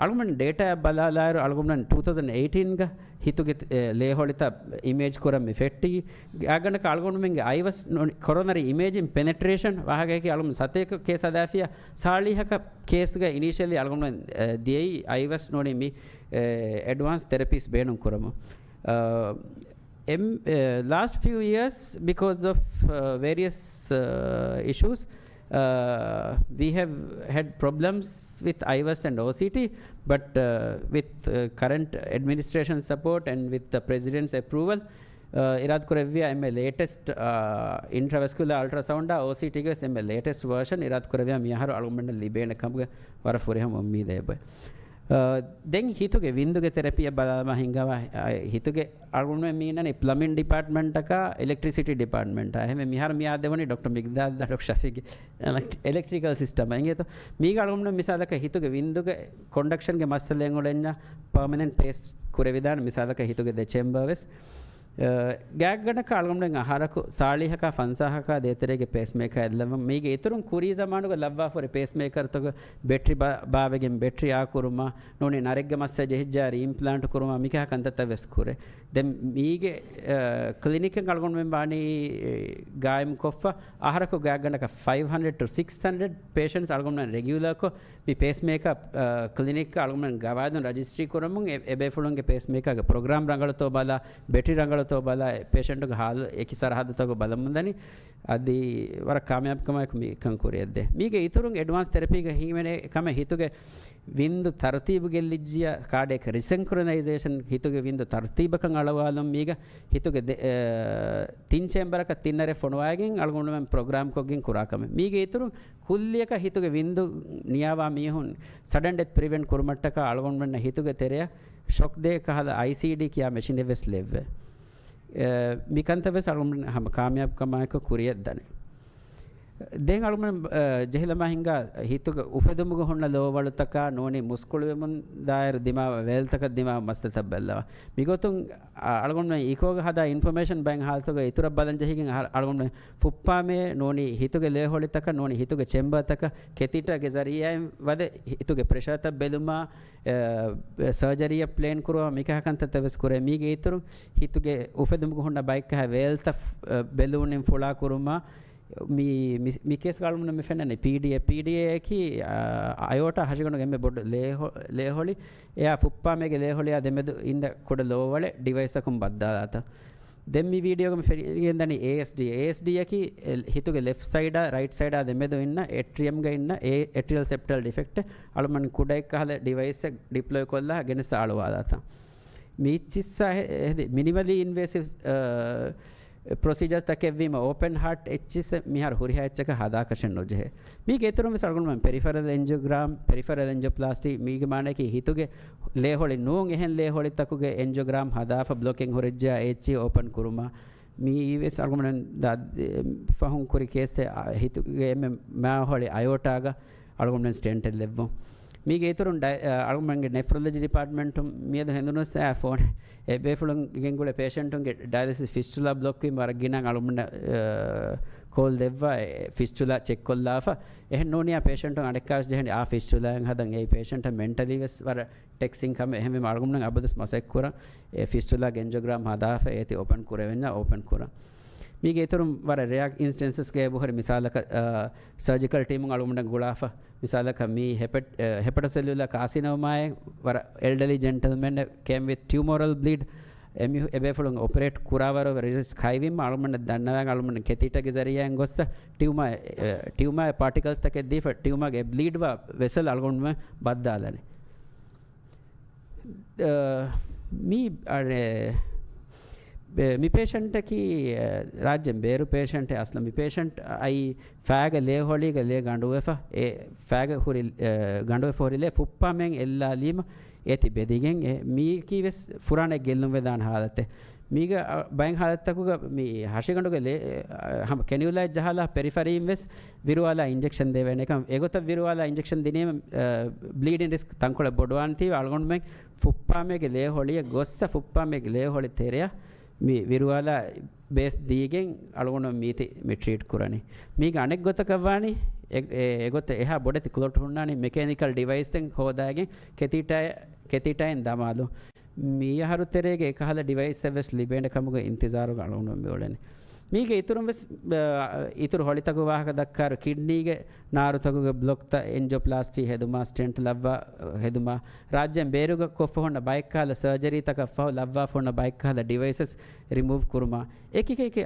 އަޅުގަނޑު ޑޭޓާއަށް ބަލާލާއިރު އަޅުގަނޑު ޓޫ ތައުޒަންޑް އެއިޓީންގަ ހިތުގެ، އެ، ލޭހޮޅިތައް އިމޭޖް ކުރަން މި ފެއްޓީ. ގާގަނޑަކަށް އަޅުގަނޑުމެންގެ އައިވަސް ނޫނީ ކޮރޮނަރީ އިމޭޖިން ޕެނެޓްރޭޝަން ވާހަކައަކީ އަޅުގަނޑު ސަތޭކަ ކޭސް ހަދާފިޔާ ސާޅީހަކަށް ކޭސްގަ އިނީޝިއަލީ އަޅުގަނޑުމެން، އެ، ދިޔައީ އައިވަސް ނޫނީ މި، އެ، އެޑްވާންސް ތެރަޕީސް ބޭނުން ކުރަމުން. އަ، އެމް، އެ، ލާސްޓް ފިއު އިޔާސް ބިކޯސް އޮފް، އަ، ވޭރިއަސް، އަ، އިޝޫސް، އަ، we have had problems with އައިވަސް and އޯސީޓީ, but, އަ، with, އަ, current administration support and with the president's approval، އަ، އިރާދަކުރެއްވިޔާ އެންމެ ލޭޓެސްޓް، އަ، އިންޓްރާވެސްކުލާ އަލްޓްރާސައުންޑާ އޯސީޓީގެ ވެސް އެންމެ ލޭޓެސްޓް ވަރޝަން އިރާދަކުރެއްވިޔާ މިއަހަރު އަޅުގަނޑަށް ލިބޭނެ ކަމުގެ ވަރަށް ފުރިހަމަ އުއްމީދެއް އެބަ. އަ، ދެން ހިތުގެ ވިންދުގެ ތެރަޕީއަށް ބަލާމަ ހިނގާވާ، އަ، ހިތުގެ އަޅުގަނޑުމެން މީނަނީ ޕްލަމިން ޑިޕާޓްމަންޓަކާ އިލެކްޓްރިސިޓީ ޑިޕާޓްމަންޓާ. އެހެންވެ މިހާރު މި އާދެވުނީ ޑޮކްޓަރ މިގްދާދް އަދޮކް ޝަފީގެ އެލެކް-، އެލެކްޓްރިކަލް ސިސްޓަމް. އިނގޭތޯ؟ މީގަ އަޅުގަނޑު މިސާލަކަށް ހިތުގެ ވިންދުގެ ކޮންޑަކްޝަންގެ މައްސަލައެއް އުޅެންޏާ ޕާމަނެންޓް ޕޭސް ކުރެވިދާނެ މިސާލަކަށް ހިތުގެ ދެ ޗޭމްބަރ ވެސް. ގާތްގަނޑަކަށް އަޅުގަނޑުމެން އަހަރަކު ސާޅީހަކާ ފަންސާހަކާ ދޭތެރޭގެ ޕޭސްމޭކަރ އެއްލައްވަން. މީގެ އިތުރުން ކުރީ ޒަމާނުގަ ލައްވާފަ ހުރި ޕޭސްމޭކަރުތަކުގެ ބެޓްރީ ބާ-، ބާވެގެން ބެޓްރީ އާކުރުމާ، ނޫނީ ނަރެއްގެ މައްސަ ޖެހިއްޖާ އިމްޕްލާންޓް ކުރުމާ، މިކަހަ ކަންތައްތައް ވެސް ކުރޭ. ދެން މީގެ، އަ، ކްލިނިކެއް އަޅުގަނޑުމެން ވާނީ، އެ، ގާއިމްކޮށްފަ، އަހަރަކު ގާތްގަނޑަކަށް ފައިވް ހަންޑްރެޑް ޓު ސިކްސް ހަންޑްރެޑް ޕޭޝަންޓްސް އަޅުގަނޑުމެން ރެގިއުލަރކޮށް، މި ޕޭސްމޭކަރ، އަ، ކްލިނިކް އަޅުގަނޑުމެން ގަވާއިދުން ރަޖިސްޓްރީ ކުރަމުން އެ-، އެބޭފުޅުންގެ ޕޭސްމޭކަރގެ ޕްރޮގްރާމް ރަނގަޅުތޯ ބަލާ، ބެޓްރީ ރަނގަޅުތޯ ބަލާ، ޕޭޝަންޓުގެ ހާލު އެކި ސަރަހައްދުތަކު ބަލަމުންދަނީ. އަދި ވަރަށް ކާމިޔާބުކަމާއެކު މިކަން ކުރިއަށްދޭ. މީގެ އިތުރުން އެޑްވާންސް ތެރަޕީގެ ހިމެނޭ ކަމެއް ހިތުގެ ވިންދު ތަރުތީބު ގެއްލިއްޖިޔާ ކާޑިއެކް ރިސެންކްރޮނައިޒޭޝަން ހިތުގެ ވިންދު ތަރުތީބަކަށް އަޅުވާލުން މީގަ ހިތުގެ ދެ-، އަ، ތިން ޗޭމްބަރަކަށް ތިން އަރެއް ފޮނުވާގެން އަޅުގަނޑުމެން ޕްރޮގްރާމްކޮށްގެން ކުރާ ކަމެއް. މީގެ އިތުރުން ކުއްލިއަކަށް ހިތުގެ ވިންދު ނިޔާވާ މީހުން ސަޑަން ޑެތް ޕްރިވެންޓް ކުރުމަށްޓަކާ އަޅުގަނޑުމެންނަށް ހިތުގެ ތެރެއަށް ޝޮކް ދޭ ކަހަލަ އައިސީޑީ ކިޔާ މެޝިނެއް ވެސް ލެއްވޭ. އެ، މިކަންތައް ވެސް އަޅުގަނޑުމެން ހަމަ ކާމިޔާބުކަމާއެކު ކުރިއަށް ދަނީ. ދެން އަޅުގަނޑުމެން، އަ، ޖެހިލަމާ ހިނގާ ހިތުގެ އުފެދުމުގަ ހުންނަ ލޯވަޅުތަކާ ނޫނީ މުސްކުޅިވެމުން ދާއިރު ދިމާވާ ވޭލުތަކަށް ދިމާވާ މައްސަލަތައް ބައްލަވާ. މިގޮތުން، އަ، އަޅުގަނޑުމެން އިކޯގަ ހަދާ އިންފޮމޭޝަން ބައެއް ހާލަތުގަ އިތުރަށް ބަލަން ޖެހިގެން އަ-، އަޅުގަނޑުމެން ފުއްޕާމޭ ނޫނީ ހިތުގެ ލޭހޮޅިތަކަށް ނޫނީ ހިތުގެ ޗެމްބަރތަކަށް ކެތީޓާގެ ޒަރީއާއިން ވަދެ ހިތުގެ ޕްރެޝަރތައް ބެލުމާ، އެ، ސަރޖަރީއަށް ޕްލޭން ކުރުމާ މިކަހަ ކަންތައްތައް ވެސް ކުރޭ. މީގެ އިތުރުން ހިތުގެ އުފެދުމުގަ ހުންނަ ބައެއްކަހަ ވޭލްތައް، އެ، ބެލޫނިން ފުޅާ ކުރުމާ، މި، މި، މި ކޭސް ގަޅުމުން މި ފެންނަނީ ޕީޑީއޭ. ޕީޑީއޭ އަކީ، އަ، އަޔޯޓާ ހަށިގަނޑުގެ އެންމެ ބޮޑު ލޭހޮ-، ލޭހޮޅި. އެއާ ފުއްޕާމޭގެ ލޭހޮޅިއާ ދެމެދު އިންނަ ކުޑަ ލޯވަޅެއް ޑިވައިސްއަކުން ބައްދާލާތަ. ދެން މި ވީޑިއޯގަ މި ފެނިގެންދަނީ އޭއެސްޑީ. އޭއެސްޑީއަކީ އެ، ހިތުގެ ލެފްޓް ސައިޑާ ރައިޓް ސައިޑާ ދެމެދު އިންނަ އެޓްރިއަމްގަ އިންނަ އެ، އެޓްރިއަލް ސެޕްޓަލް ޑިފެކްޓެއް. އަޅުމަން ކުޑައެއްކަހަލަ ޑިވައިސްއެއް ޑިޕްލޮއި ކޮށްލާ ގެނެސް އަޅުވާލާތަ. މީއްޗިއްސާ ހެ-، ހެދި މިނިމަލީ އިންވޭސިވް، އަ، ޕްރޮސީޖާސް ތަކެއްވީމަ އޯޕަން ހާޓް އެއްޗިއްސެއް މިހާރު ހުރިހާ އެއްޗަކަށް ހަދާކަށެއް ނުޖެހޭ. މީގެ އިތުރުން ވެސް އަޅުގަނޑުމެން ޕެރިފަރަލް އެންޖިއޯގްރާމް، ޕެރިފަރަލް އެންޖިއޯޕްލާސްޓީ، މީގެ މާނައަކީ ހިތުގެ ލޭހޮޅި ނޫން އެހެން ލޭހޮޅިތަކުގެ އެންޖިއޯގްރާމް ހަދާފަ ބްލޮކެއް ހުރެއްޖާ އެ އެޗް އޭ އޯޕަން ކުރުމާ. މީ ވެސް އަޅުގަނޑުމެން ދާ ފަހުން ކުރި ކޭސްއެއް، އާ، ހިތުގެ އެންމެ މާހޮޅި އަޔޯޓާގަ އަޅުގަނޑުމެން ސްޓެންޓެއް ލެއްވުން. މީގެ އިތުރުން ޑައި-، އަ، އަޅުގަނޑުމެންގެ ނެފްރޮލޮޖީ ޑިޕާޓްމަންޓުން މިއަދު ހެނދުނުސް އައި ފޯނެއް އެ ބޭފުޅުން ގެންގުޅޭ ޕޭޝަންޓުންގެ ޑަޔަލިސިސް ފިސްޓުލާ ބްލޮކް ވީމަ ވަރަށް ގިނަ އަޅުގަނޑުމެން، އަ، ކޯލް ދެއްވާ އެ ފިސްޓުލާ ޗެކް ކޮށްލާފަ. އެހެން ނޫނިއްޔާ ޕޭޝަންޓުން އަނެއްކާވެސް ޖެހެނީ އާ ފިސްޓުލާއެއް ހަދަން. އެއީ ޕޭޝަންޓަށް މެންޓަލީ ވެސް ވަރަށް ޓެކްސިން ކަމެއް. އެހެންވީމަ އަޅުގަނޑުމެން އަބަދުވެސް މަސައްކަތް ކުރަން އެ ފިސްޓުލާ އެންޖިއޯގްރާމް ހަދާފަ އޭތި އޯޕަން ކުރެވެންޏާ އޯޕަން ކުރަން. މީގެ އިތުރުން ވަރަށް ރެއާ އިންސްޓެންސަސްގައި އެބަހުރި މިސާލަކަށް، އަ، ސަރޖިކަލް ޓީމުން އަޅުގަނޑަށް ގުޅާފަ، މިސާލަކަށް މީ ހެޕެޓް-، އެ، ހެޕެޓޯސެލިއުލާ ކާސިނޯމާއެއް ވަރަށް އެލްޑަލީ ޖެންޓަލްމެން ކޭމް ވިތް ޓިއުމޯރަލް ބްލީޑް. އެމީހު-، އެބޭފުޅުން އޮޕަރޭޓް ކުރާވަރު ރިސްކް ހައިވީމަ އަޅުގަނޑަށް ދަންނަވާ އަޅުގަނޑު ކެތީޓާގެ ޒަރީއާއިން ގޮއްސަ ޓިއުމާ، އެ، ޓިއުމާ ޕާޓިކަލްސް ތަކެއް ދީފަ ޓިއުމާގެ ބްލީޑްވާ ވެސަލް އަޅުގަނޑު ބައްދާލަނީ. އަ، މި، އަ، މި ޕޭޝަންޓަކީ، އަ، ރާއްޖޭން ބޭރު ޕޭޝަންޓެއް. އަސްލު މި ޕޭޝަންޓް އައީ ފައިގެ ލޭ ހޮޅީގަ ލޭ ގަނޑުވެފަ، އެ ފައިގެ ހުރި، އަ، ގަނޑުވެފަ ހުރި ލޭ ފުއްޕާމެން އެއްލާލީމަ އޭތި ބެދިގެން އެ މީކީ ވެސް ފުރާނައެއް ގެއްލުން ވެދާނެ ހާލަތެއް. މީގަ، އަ، ބައެއް ހާލަތްތަކުގަ މި ހަށިގަނޑުގެ ލޭ، އަ، ހަމަ ކެނިއުލާއެއް ޖަހާލާ ޕެރިފަރީން ވެސް ވިރުވާލާ އިންޖެކްޝަން ދެވޭނެ. އެކަމް އެގޮތަށް ވިރުވާލާ އިންޖެކްޝަން ދިނީމަ، އަ، ބްލީޑިން ރިސްކް ތަންކޮޅެއް ބޮޑުވާން ތީވެ އަޅުގަނޑުމެން ފުއްޕާމޭގެ ލޭ ހޮޅިއަށް ގޮއްސަ ފުއްޕާމޭގެ ލޭ ހޮޅި ތެރެއަށް މި ވިރުވާލާ ބޭސް ދީގެން އަޅުގަނޑު މީތި މި ޓްރީޓް ކުރަނީ. މީގެ އަނެއް ގޮތަކަށް ވާނީ، އެ، އެ، އެގޮތަށް އެހާ ބޮޑެތި ކްލޮޓް ހުންނާނީ މެކޭނިކަލް ޑިވައިސްއެއް ހޯދާގެން ކެތީޓާ، ކެތީޓާއިން ދަމާލު. މިއަހަރު ތެރޭގެ އެކަހަލަ ޑިވައިސްއެއް ވެސް ލިބޭނެ ކަމުގެ އިންތިޒާރުގަ އަޅުގަނޑު މިއުޅެނީ. މީގެ އިތުރުން ވެސް، އަ، އިތުރު ހޮޅިތަކުގެ ވާހަކަ ދައްކާއިރު ކިޑްނީގެ ނާރުތަކުގެ ބްލޮކްތައް އެންޖިއޯޕްލާސްޓީ ހެދުމާ، ސްޓެންޓް ލައްވާ ހެދުމާ، ރާއްޖޭން ބޭރުގަ ކޮށްފަ ހުންނަ ބައެއްކަހަލަ ސަރޖަރީތަކަށް ފަހު ލައްވާފަ ހުންނަ ބައެއްކަހަލަ ޑިވައިސަސް ރިމޫވް ކުރުމާ، އެކި އެކި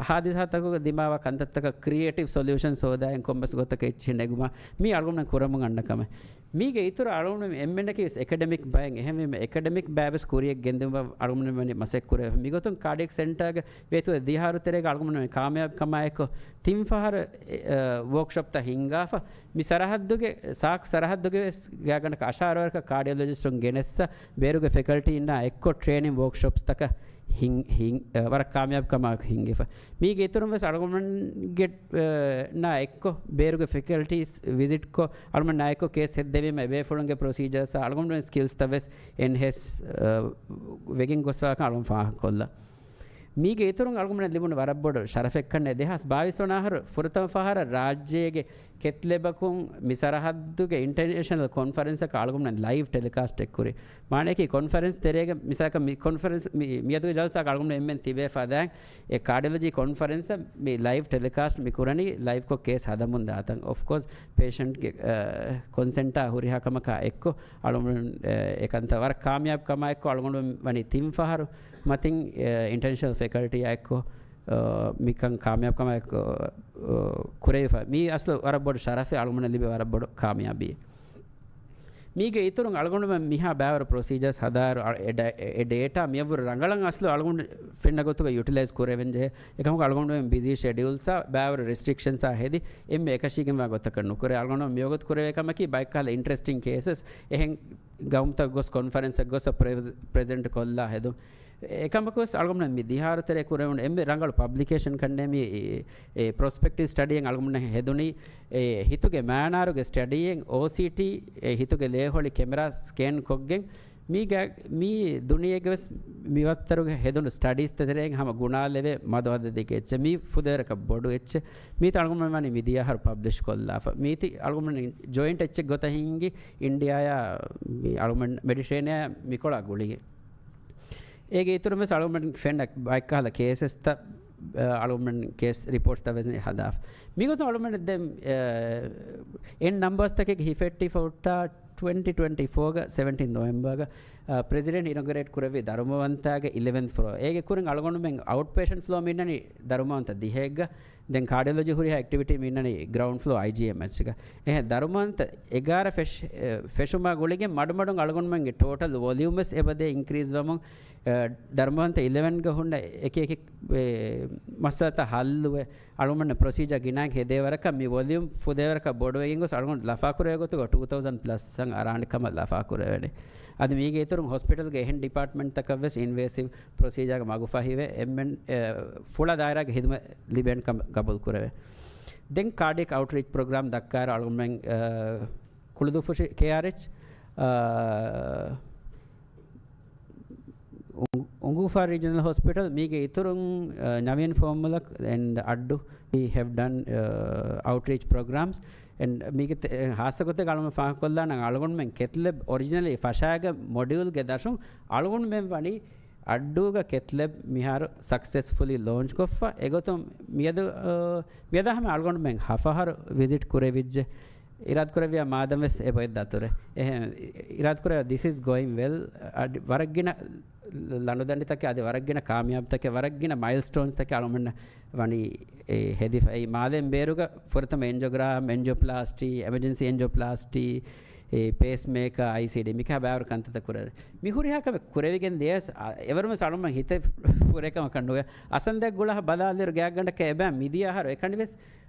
ހާދިސާތަކުގަ ދިމާވާ ކަންތައްތަކަށް ކްރިއޭޓިވް ސޮލިއުޝަންސް ހޯދާއިން ކޮންމެސް ގޮތަކަށް އެއްޗެހި ނެގުމާ، މީ އަޅުގަނޑުމެން ކުރަމުން އަންނަ ކަމެއް. މީގެ އިތުރަށް އަޅުގަނޑުމެން އެންމެންނަކީ ވެސް އެކަޑެމިކް ބައެއް. އެހެންވީމަ އެކަޑެމިކް ބައި ވެސް ކުރިއަށް ގެންދިއުމަށް އަޅުގަނޑުމެން މަސައްކަތް ކުރެވޭ. މިގޮތުން ކާޑިއެކް ސެންޓާގެ ވޭތުވެ ދިހަ އަހަރު ތެރޭގަ އަޅުގަނޑުމެން ކާމިޔާބު ކަމާއެކު ތިން ފަހަރު، އެ، އަ، ވޯކްޝޮޕްތައް ހިންގާފަ، މި ސަރަހައްދުގެ، ސާކް ސަރަހައްދުގެ ވެސް ގާތްގަނޑަކަށް އަށާރަވަރަކަށް ކާޑިއޮލޮޖިސްޓުން ގެނެއްސަ، ބޭރުގެ ފެކަލްޓީންނާ އެއްކޮށް ޓްރޭނިން ވޯކްޝޮޕްސްތަކަށް ހިން-، ހިން-، އަ، ވަރަށް ކާމިޔާބު ކަމާއެކު ހިންގިފަ. މީގެ އިތުރުން ވެސް އަޅުގަނޑުމެންގެ، އަ، ނާ އެއްކޮށް، ބޭރުގެ ފެކަލްޓީސް ވިޒިޓްކޮށް، އަޅުގަނޑުމެން ނާ އެއްކޮށް ކޭސް ހެއްދެވީމަ، އެބޭފުޅުންގެ ޕްރޮސީޖާސް އަޅުގަނޑުމެން ސްކިލްސްތައް ވެސް އެންހެންސް، އަ، ވެގެން ގޮސްފާކަން އަޅުގަނޑު ފާހަގަކޮށްލަން. މީގެ އިތުރުން އަޅުގަނޑަށް ލިބުނު ވަރަށް ބޮޑު ޝަރަފެއްކަންނޭ، ދެހާސް ބާވީސް ވަނަ އަހަރު ފުރަތަމަ ފަހަރަށް ރާއްޖޭގެ ކެތްލެބަކުން މި ސަރަހައްދުގެ އިންޓަރނޭޝަނަލް ކޮންފަރެންސަކަށް އަޅުގަނޑުމެން ލައިވް ޓެލިކާސްޓެއް ކުރި. މާނައަކީ ކޮންފަރެންސް ތެރޭގަ މިސާލަކަށް މި ކޮންފަރެންސް މި، މިއަދުގެ ޖަލްސާގަ އަޅުގަނޑު އެންމެން ތިބޭ ފަދައިން އެ ކާޑިއޮލޮޖީ ކޮންފަރެންސަށް މި ލައިވް ޓެލިކާސްޓް މި ކުރަނީ ލައިވްކޮށް ކޭސް ހަދަމުން ދާތަން. އޮފްކޯސް ޕޭޝަންޓްގެ ކޮންސެންޓާ ހުރިހާ ކަމަކާ އެއްކޮށް އަޅުގަނޑު އެކަންތައް ވަރަށް ކާމިޔާބު ކަމާ އެއްކޮށް އަޅުގަނޑު ވަނީ ތިން ފަހަރު މަތިން އިންޓަރނޭޝަނަލް ފެކަލްޓީއާ އެއްކޮށް މިކަން ކާމިޔާބު ކަމާ އެއްކޮށް ކުރެވިފަ. މީ އަސްލު ވަރަށް ބޮޑު ޝަރަފެއް އަޅުގަނޑަށް ލިބޭ ވަރަށް ބޮޑު ކާމިޔާބީ. މީގެ އިތުރުން އަޅުގަނޑުމެން މިހާ ބާވަރު ޕްރޮސީޖާސް ހަދާއިރު އަ، އެ ޑ-، އެ ޑޭޓާ މިއަށްވުރެ ރަނގަޅަށް އަސްލު އަޅުގަނޑު ފެންނަ ގޮތުގަ ޔުޓިލައިޒް ކުރެވެން ޖެހޭ. އެކަމަކު އަޅުގަނޑުމެން ބިޒީ ޝެޑިއުލްސާ ބާވަރު ރެސްޓްރިކްޝަންސާ ހެދި އެންމެ އެކަށީގެންވާ ގޮތަކަށް ނުކުރޭ. އަޅުގަނޑު މިވަގުތު ކުރެވޭ ކަމަކީ ބައެއްކަހަލަ އިންޓްރެސްޓިން ކޭސަސް އެހެން ގައުމުތައް ގޮސް ކޮންފަރެންސަށް ގޮސް ޕްރެޒް-، ޕްރެޒެންޓް ކޮށްލާ ހެދުން. އެކަމަކުވެސް އަޅުގަނޑުމެން މި ދިހާރު ތެރޭ ކުރެވުނު އެންމެ ރަނގަޅު ޕަބްލިކޭޝަން ކަންނޭ މި އެ ޕްރޮސްޕެކްޓިވް ސްޓަޑީއެއް އަޅުގަނޑުމެން ހެދުނީ. އެ ހިތުގެ މައިނާރުގެ ސްޓަޑީއެއް އޯސީޓީ، އެ ހިތުގެ ލޭހޮޅި ކެމެރާ ސްކޭން ކޮށްގެން މީގެ، މީ ދުނިޔޭގެ ވެސް މިވައްތަރުގެ ހެދުނު ސްޓަޑީސް ތެރެއިން ހަމަ ގުނާލެވޭ މަދު އަދަދެއްގެ އެއްޗެއް. މީ ފުދޭވަރަކަށް ބޮޑު އެއްޗެއް. މީތި އަޅުގަނޑުމެން ވަނީ މި ދިޔަހަރު ޕަބްލިޝް ކޮށްލާފަ. މީތި އަޅުގަނޑުމެން ޖޮއިންޓް އެއްޗެއް ގޮތަށް ހިންގި އިންޑިއާއާ މި އަޅުގަނޑު މެޑިޓޭރޭނިއާ މިކޮޅާ ގުޅިގެން. އޭގެ އިތުރުން ވެސް އަޅުގަނޑު ފެންނަ ބައެއްކަހަލަ ކޭސެސްތައް، އަ، އަޅުގަނޑު ކޭސް ރިޕޯޓްސްތައް ވެސް ހަދާފަ. މިގޮތުން އަޅުގަނޑު ދެން، އ، އެން ނަމްބާސްތަކެއްގެ ހިފެއްޓި ފޮއްޓާ ޓްވެންޓީ ޓްވެންޓީ ފޯގަ ސެވެންޓީން ނޮވެމްބާގަ، އ، ޕްރެޒިޑެންޓް އިނޮގަރޭޓް ކުރެއްވި ދަރުމަވަންތާގެ އިލެވެން ފްލޯ. އޭގެ ކުރިން އަޅުގަނޑުމެން އައުޓް ޕޭޝަންޓް ފްލޯ މިންނަނީ ދަރުމަވަންތަ ދިހައެއްގަ. ދެން ކާޑިއޮލޮޖީ ހުރިހާ އެކްޓިވިޓީ މިންނަނީ ގްރައުންޑް ފްލޯ އައިޖީއެމްއެޗްގަ. އެހެން ދަރުމަވަންތަ އެގާރަ ފެށް-، އެ، ފެށުމާ ގުޅިގެން މަޑުމަޑުން އަޅުގަނޑުމެންގެ ޓޯޓަލް ވޮލިއުމް ވެސް އެބަދޭ އިންކްރީޒް ވަމުން، އެ، ދަރުމަވަންތަ އިލެވެންގަ ހުންނަ އެކި އެކި، އެ، މައްސަލަތައް ހައްލުވެ، އަޅުގަނޑު ޕްރޮސީޖާ ގިނައިން ހެދޭވަރަކަށް މި ވޮލިއުމް ފުދޭވަރަކަށް ބޮޑުވެގެން ގޮސް އަޅުގަނޑު ލަފާކުރެވޭ ގޮތުގަ ޓޫ ތައުޒަންޑް ޕްލަސް އަށް އަރާނެ ކަމަށް ލަފާކުރެވޭނެ. އަދި މީގެ އިތުރުން ހޮސްޕިޓަލްގެ އެހެން ޑިޕާޓްމަންޓްތަކަށް ވެސް އިންވޭސިވް ޕްރޮސީޖާގެ މަގުފަހިވެ، އެންމެން، އެ، ފުޅާ ދާއިރާގެ ހިދުމަތް ލިބޭނެ ކަމަށް ގަބޫލު ކުރެވޭ. ދެން ކާޑިއެކް އައުޓްރީޗް ޕްރޮގްރާމް ދައްކާއިރު އަޅުގަނޑުމެން، އަ، ކުޅުދޫފުށި ކޭއާރްއެޗް، އަ، އުނގ-، އުނގޫފާރު ރީޖަނަލް ހޮސްޕިޓަލް މީގެ އިތުރުން، އަ، ނަވީން ފޯމުލަކް އެންޑް އައްޑޫ ވީ ހެވް ޑަން، އަ، އައުޓްރީޗް ޕްރޮގްރާމްސް އެންޑް މީގެ ތެ-، ހާއްސަ ގޮތެއް އަޅުގަނޑު ފާހަގަކޮށްލާނަން އަޅުގަނޑުމެން ކެތްލެބް އޮރިޖިނަލީ ފަށާގެ މޮޑިއުލްގެ ދަށުން އަޅުގަނޑުމެން ވަނީ އައްޑޫގަ ކެތްލެބް މިހާރު ސަކްސެސްފުލީ ލޯންޗް ކޮށްފަ. އެގޮތުން މިއަދު، އަ، މިއަދާ ހަމަ އަޅުގަނޑުމެން ހަފަހަރު ވިޒިޓް ކުރެވިއްޖެ. އިރާދަކުރެއްވިޔާ މާދަމް ވެސް އެބައޮތް ދަތުރެ. އެހެން އިރާދަކުރެއްވިޔާ this is going well. އަދި ވަރަށް ގިނަ ލަނޑުދަނޑިތަކެއް، އަދި ވަރަށް ގިނަ ކާމިޔާބުތަކެއް، ވަރަށް ގިނަ މައިލްސްޓޯންސްތަކެއް އަޅުގަނޑު ވަނީ، އެ، ހެދިފައި. މާލޭން ބޭރުގަ ފުރަތަމަ އެންޖިއޯގްރާމް، އެންޖިއޯޕްލާސްޓީ، އެމަޖެންސީ އެންޖިއޯޕްލާސްޓީ، އެ، ޕޭސްމޭކާ، އައިސީޑީ މިކަހަ ބާވަރު ކަންތައްތައް ކުރެވޭ. މި ހުރިހާ ކަމެއް ކުރެވިގެން ދިޔަސް، އަ، އެވަރުމެސް އަޅުގަނޑު ހިތެއް ފުރޭ ކަމަކަށް ނުވޭ. އަސަންދެ ގުޅަހަ ބަލާލިއިރު ގާތްގަނޑަކަށް އެބަ މިދިޔަ އަހަރު އެކަނިވެސް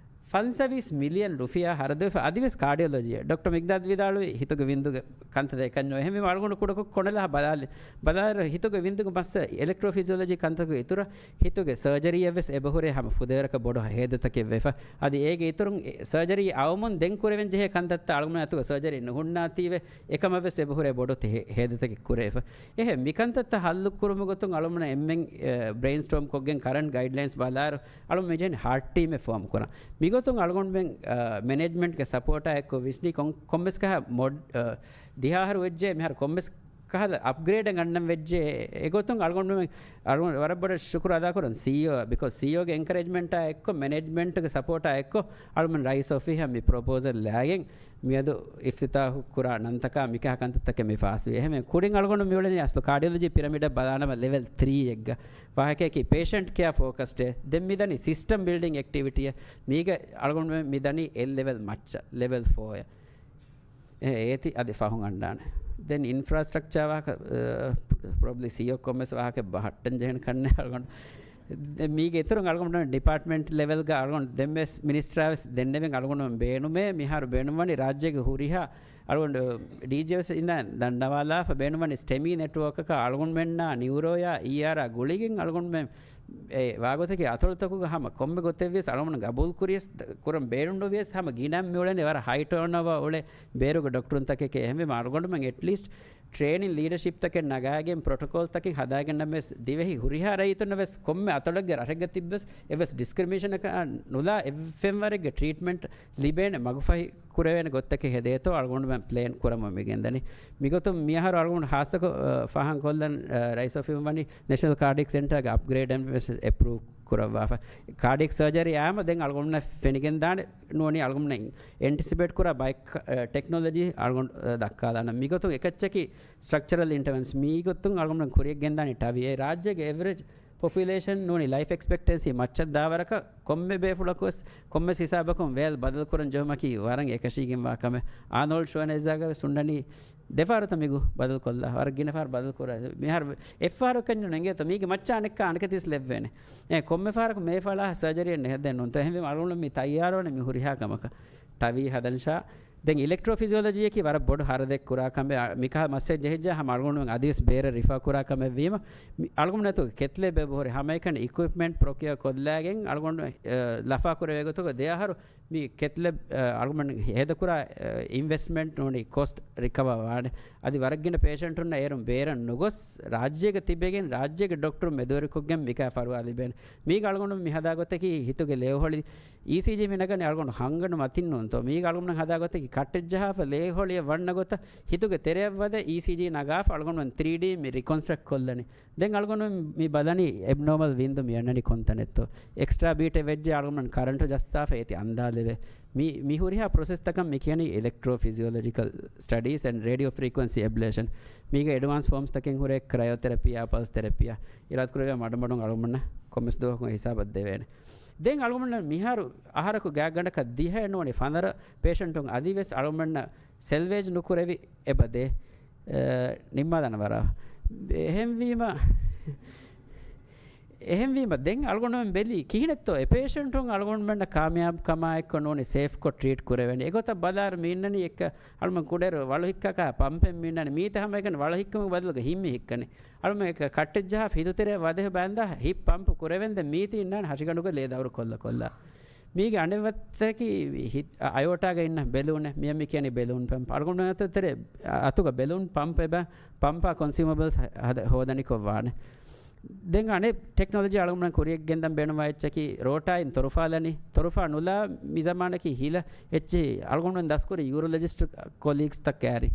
ފަންސަވީސް މިލިއަން ރުފިޔާ ހަރަދުވެފަ އަދިވެސް ކާޑިއޮލޮޖީއަށް. ޑޮކްޓަރ މިގްދާދް ވިދާޅުވި ހިތުގެ ވިންދުގެ ކަންތައް އެކަންޏޯ. އެހެންވީމަ އަޅުގަނޑު ކުޑަކޮށް ކޮނެލަހަ ބަލާލި، ބަލާއިރު ހިތުގެ ވިންދުގެ މައްސަ އެލެކްޓްރޯފިޒިއޮލޮޖީ ކަންތަކުގެ އިތުރަށް ހިތުގެ ސަރޖަރީއަށް ވެސް އެބަހުރޭ ހަމަ ފުދޭވަރަކަށް ބޮޑު ހޭދަތަކެއް ވެފަ. އަދި އޭގެ އިތުރުން އެ ސަރޖަރީ އައުމުން ދެން ކުރެވެން ޖެހޭ ކަންތައްތައް އަޅުގަނޑު އަތުގަ ސަރޖަރީ ނުހުންނާތީވެ އެކަމަށް ވެސް އެބަހުރޭ ބޮޑު ތެ-، ހޭދަތަކެއް ކުރެވެފަ. އެހެން މިކަންތައްތައް ހައްލު ކުރުމުގެ ގޮތުން އަޅުގަނޑު އެންމެން، އެ، ބްރެއިންސްޓޯމް ކޮށްގެން ކަރަންޓް ގައިޑްލައިންސް ބަލާއިރު އަޅުގަނޑު މިޖެހެނީ ހާޓް ޓީމެއް ފޯމް ކުރަން. މިގޮތުން އަޅުގަނޑުމެން، އަ، މެނޭޖްމަންޓްގެ ސަޕޯޓާ އެއްކޮށް ވިސްނީ ކޮން-، ކޮންމެސް ކަހަ މޮޑް-، އަ، ދިހަ އަހަރު ވެއްޖެ މިހާރު ކޮންމެސް ކަހަލަ އަޕްގްރޭޑެއް ގަންނަން ވެއްޖެ. އެގޮތުން އަޅުގަނޑުމެން، އަޅުގަނޑު ވަރަށް ބޮޑަށް ޝުކުރު އަދާކުރަން ސީއީއޯ، ބިކޯޒް ސީއީއޯގެ އެންކަރޭޖްމަންޓާ އެއްކޮށް، މެނޭޖްމަންޓްގެ ސަޕޯޓާ އެއްކޮށް އަޅުގަނޑު ރައީސް އޮފީހަށް މި ޕްރޮޕޯސަލް ލާގެން މިއަދު އިފްތިތާހު ކުރާ ނަންތަކާ މިކަހަ ކަންތައްތަކެއް މި ފާސްވި. އެހެންވެ ކުރިން އަޅުގަނޑު މިއުޅެނީ އަސްލު ކާޑިއޮލޮޖީ ޕިރަމިޑަށް ބަލާނަމަ ލެވެލް ތްރީ އެއްގަ. ވާހަކައަކީ ޕޭޝަންޓް ކެއާ ފޯކަސްޑެއް. ދެން މިދަނީ ސިސްޓަމް ބިލްޑިން އެކްޓިވިޓީއެއް. މީގަ އަޅުގަނޑު މިދަނީ އެއް ލެވެލް މައްޗަށް، ލެވެލް ފޯއަށް. އެ، އޭތި އަދި ފަހުން އަންނާނެ. ދެން އިންފްރާސްޓްރަކްޗާ ވާހަކަ، އަ، ޕްރޮބްލީ ސީއީއޯ ކޮންމެސް ވާހަކަ ބަހައްޓަން ޖެހެން ކަންނޭ އަޅުގަނޑު. ދެން މީގެ އިތުރުން އަޅުގަނޑު ޑިޕާޓްމަންޓް ލެވެލްގަ އަޅުގަނޑު ދެންވެސް މިނިސްޓްރާވެސް ދެންނެވެން އަޅުގަނޑު ބޭނުމޭ. މިހާރު ބޭނުންވަނީ ރާއްޖޭގެ ހުރިހާ އަޅުގަނޑު ޑީޖީއެސް އިންނަ ދަންނަވާލާފަ ބޭނުންވަނީ ސްޓެމީ ނެޓްވޯކަކާ އަޅުގަނޑުމެންނާ ނިއުރޯޔާ އީއާރާ ގުޅިގެން އަޅުގަނޑުމެން އެ ވާގޮތަކީ އަތޮޅުތަކުގަ ހަމަ ކޮންމެ ގޮތެއްވިޔަސް އަޅުގަނޑު ގަބޫލު ކުރިޔަސް ކުރަން ބޭނުންނުވިޔަސް ހަމަ ގިނަ މިއުޅެނީ ވަރަށް ހައި ޓާންއޯވާ އުޅޭ ބޭރުގެ ޑޮކްޓަރުންތަކެކޭ. އެހެންވީމަ އަޅުގަނޑުމެން އެޓްލީސްޓް ޓްރޭނިން ލީޑަޝިޕްތަކެއް ނަގާގެން، ޕްރޮޓޮކޯލްސްތަކެއް ހަދާގެން ނަމަވެސް، ދިވެހި ހުރިހާ ރައްޔިތުންނަށް ވެސް ކޮންމެ އަތޮޅެއްގެ ރަށެއްގަ ތިއްބެވެސް އެއްވެސް ޑިސްކްރިމިނޭޝަނަކަށް ނުލާ އެއްފެންވަރެއްގެ ޓްރީޓްމަންޓް ލިބޭނެ މަގުފަހި ކުރެވޭނެ ގޮތްތަކެއް ހެދޭތޯ އަޅުގަނޑުމެން ޕްލޭން ކުރަމުން މިގެންދަނީ. މިގޮތުން މިއަހަރު އަޅުގަނޑު ހާއްސަކޮށް، އަ، ފާހަގަކޮށްލަން، އަ، ރައީސް އޮފީހުން ވަނީ ނޭޝަނަލް ކާޑިއެކް ސެންޓަރގެ އަޕްގްރޭޑެއް ވެސް އެޕްރޫވް ކުރައްވާފަ. ކާޑިއެކް ސަރޖަރީ އާމަ ދެން އަޅުގަނޑުމެންނަށް ފެނިގެންދާނެ ނޫނީ އަޅުގަނޑުމެން އެންޓިސިޕޭޓް ކުރާ ބައެއް، އަ، ޓެކްނޮލޮޖީ އަޅުގަނޑު، އަ، ދައްކާލާނަން. މިގޮތުން އެކައްޗަކީ ސްޓްރަކްޗަރަލް އިންޓަވެންސް. މީގޮތުން އަޅުގަނޑުމެން ކުރިއަށް ގެންދާނީ ޓަވީ. އެ ރާއްޖޭގެ އެވްރެޖް ޕޮޕިއުލޭޝަން ނޫނީ ލައިފް އެކްސްޕެކްޓެންސީ މައްޗަށް ދާވަރަކަށް ކޮންމެ ބޭފުޅަކުވެސް ކޮންމެސް ހިސާބަކުން ވޭލް ބަދަލުކުރަން ޖެހުމަކީ ވަރަށް އެކަށީގެންވާ ކަމެއް. އާނޯލްޑް ޝްވާނެޒާގަ ވެސް ހުންނަނީ ދެފަހަރުތަ މިގޮތް ބަދަލުކޮށްލާ. ވަރަށް ގިނަ ފަހަރު ބަދަލުކުރާ. މިހާރު އެއްފަހަރަކަށް ނުނެގޭތޯ. މީގެ މައްޗަށް އަނެއްކާ އަނެކަތިވެސް ލެއްވޭނެ. އެ ކޮންމެ ފަހަރަކު މޭ ފަޅާ ސަރޖަރީއެއް ނެހެދޭނެ ނޫންތޯ. އެހެންވީމަ އަޅުގަނޑު މި ތައްޔާރުވަނީ މި ހުރިހާ ކަމަކަށް. ޓަވީ ހަދަން ޝާ. ދެން އިލެކްޓްރޯފިޒިއޮލޮޖީއަކީ ވަރަށް ބޮޑު ހަރަދެއް ކުރާ ކަމެއް. އަ، މިކަހަލަ މައްސަލަ ޖެހިއްޖާ ހަމަ އަޅުގަނޑުމެން އަދިވެސް ބޭރަށް ރިފާ ކުރާ ކަމެއް ވީމަ، މި އަޅުގަނޑުމެން އަތުގަ ކެތް ލެބެ ހުރި ހަމައެކަނި އިކުއިޕްމަންޓް ޕްރޮކިއޯ ކޮށްލާގެން އަޅުގަނޑު، އަ، ލަފާ ކުރެވޭ ގޮތުގަ ދެ އަހަރު މި ކެތް ލެބް، އަ، އަޅުގަނޑު ހޭދަކުރާ، އަ، އިންވެސްޓްމަންޓް ނޫނީ ކޮސްޓް ރިކަވަރ ވާނެ. އަދި ވަރަށް ގިނަ ޕޭޝަންޓުންނަށް އޭރުން ބޭރަށް ނުގޮސް ރާއްޖޭގަ ތިބެގެން ރާއްޖޭގެ ޑޮކްޓަރުން މެދުވެރިކޮށްގެން މިކަހަލަ ފަރުވާ ލިބޭނެ. މީގަ އަޅުގަނޑު މި ހަދާ ގޮތަކީ ހިތުގެ ލޭހޮޅި އީސީޖީ މި ނަގަނީ އަޅުގަނޑު ހަނގަނޑު މަތިން ނޫންތޯ. މީގަ އަޅުގަނޑު ހަދާ ގޮތަކީ ކައްޓެއް ޖަހާފަ ލޭހޮޅިއަށް ވަންނަ ގޮތަށް ހިތުގެ ތެރެއަށް ވަދެ އީސީޖީ ނަގާފަ އަޅުގަނޑުމެން ތްރީޑީ މި ރިކޮންސްޓްރަކްޓް ކޮށްލަނީ. ދެން އަޅުގަނޑުމެން މި ބަލަނީ އެބްނޯމަލް ވިންދު މި އަންނަނީ ކޮންތަނެއްތޯ. އެކްސްޓްރާ ބީޓެއް ވެއްޖެ އަޅުގަނޑުމެން ކަރަންޓު ޖައްސާފަ އޭތި އަންދާލެވޭ. މި، މި ހުރިހާ ޕްރޮސެސްތަކަށް މި ކިޔަނީ އިލެކްޓްރޯ ފިޒިއޮލޮޖިކަލް ސްޓަޑީސް އެންޑް ރޭޑިއޯ ފްރީކުއެންސީ އެބްލޭޝަން. މީގެ އެޑްވާންސް ފޯމްސްތަކެއް ހުރޭ ކްރަޔޯތެރަޕީއާ، ޕަލްސް ތެރަޕީއާ. އިރާދަކުރެއްވިޔާ މަޑުމަޑުން އަޅުގަނޑުމެންނަށް ކޮންމެސް ދުވަހަކު ހިސާބަށް ދެވޭނެ. ދެން އަޅުގަނޑުމެން މިހާރު އަހަރަކު ގާތްގަނޑަކަށް ދިހައެއް ނޫނީ ފަނަރަ ޕޭޝަންޓުން އަދިވެސް އަޅުގަނޑުމެންނަށް ސެލްވޭޖް ނުކުރެވި އެބަ ދޭ. އެ، ނިންމާލާނެ ވަރަށް. އެހެންވީމަ، އެހެންވީމަ ދެން އަޅުގަނޑުމެން ބެލީ ކިހިނެއްތޯ އެ ޕޭޝަންޓުން އަޅުގަނޑުމެންނަށް ކާމިޔާބު ކަމާއެއްކޮށް ނޫނީ ސޭފްކޮށް ޓްރީޓް ކުރެވޭނެ. އެގޮތަށް ބަލާއިރު މި އިންނަނީ އެއްކަ އަޅުމެން ކުޑައިރު ވަޅު ހިއްކާކާ ޕަމްޕެއް މި އިންނަނީ. މީތި ހަމައެކަނި ވަޅު ހިއްކުމުގެ ބަދަލުގަ ހިތް މި ހިއްކަނީ. އަޅުމެން ކައްޓެއް ޖަހާފަ ހިތުތެރެއަށް ވަދެ ބައިންދާ ހިތް ޕަމްޕު ކުރެވެންދެން މީތި އިންނާނެ ހަށިގަނޑުގަ ލޭ ދައުރު ކޮށްލަ ކޮށްލާ. މީގެ އަނެއް ވައްތަކީ ހިތް، އަ، އަޔޯޓާގަ އިންނަ ބެލޫނެއް. މިއަށް މި ކިޔަނީ ބެލޫން ޕަމްޕް. އަޅުގަނޑުމެން އަތުގަ ތެރޭ، އަ، އަތުގަ ބެލޫން ޕަމްޕް އެބަ، ޕަމްޕާ ކޮންސިއުމަބަލްސް ހަ-، ހަދަ-، ހޯދަނިކޮށް ވާނެ. ދެން އަނެއް ޓެކްނޮލޮޖީ އަޅުގަނޑުމެން ކުރިއަށް ގެންދަން ބޭނުންވާ އެއްޗަކީ ރޯޓާއިން ތޮރުފާލަނީ. ތޮރުފާ ނުލާ މި ޒަމާނަކީ ހިލަ އެއްޗެހި. އަޅުގަނޑުމެން ދަސްކުރި ޔޫރޮލޮޖިސްޓް ކޮލީގްސްތައް ކައިރި.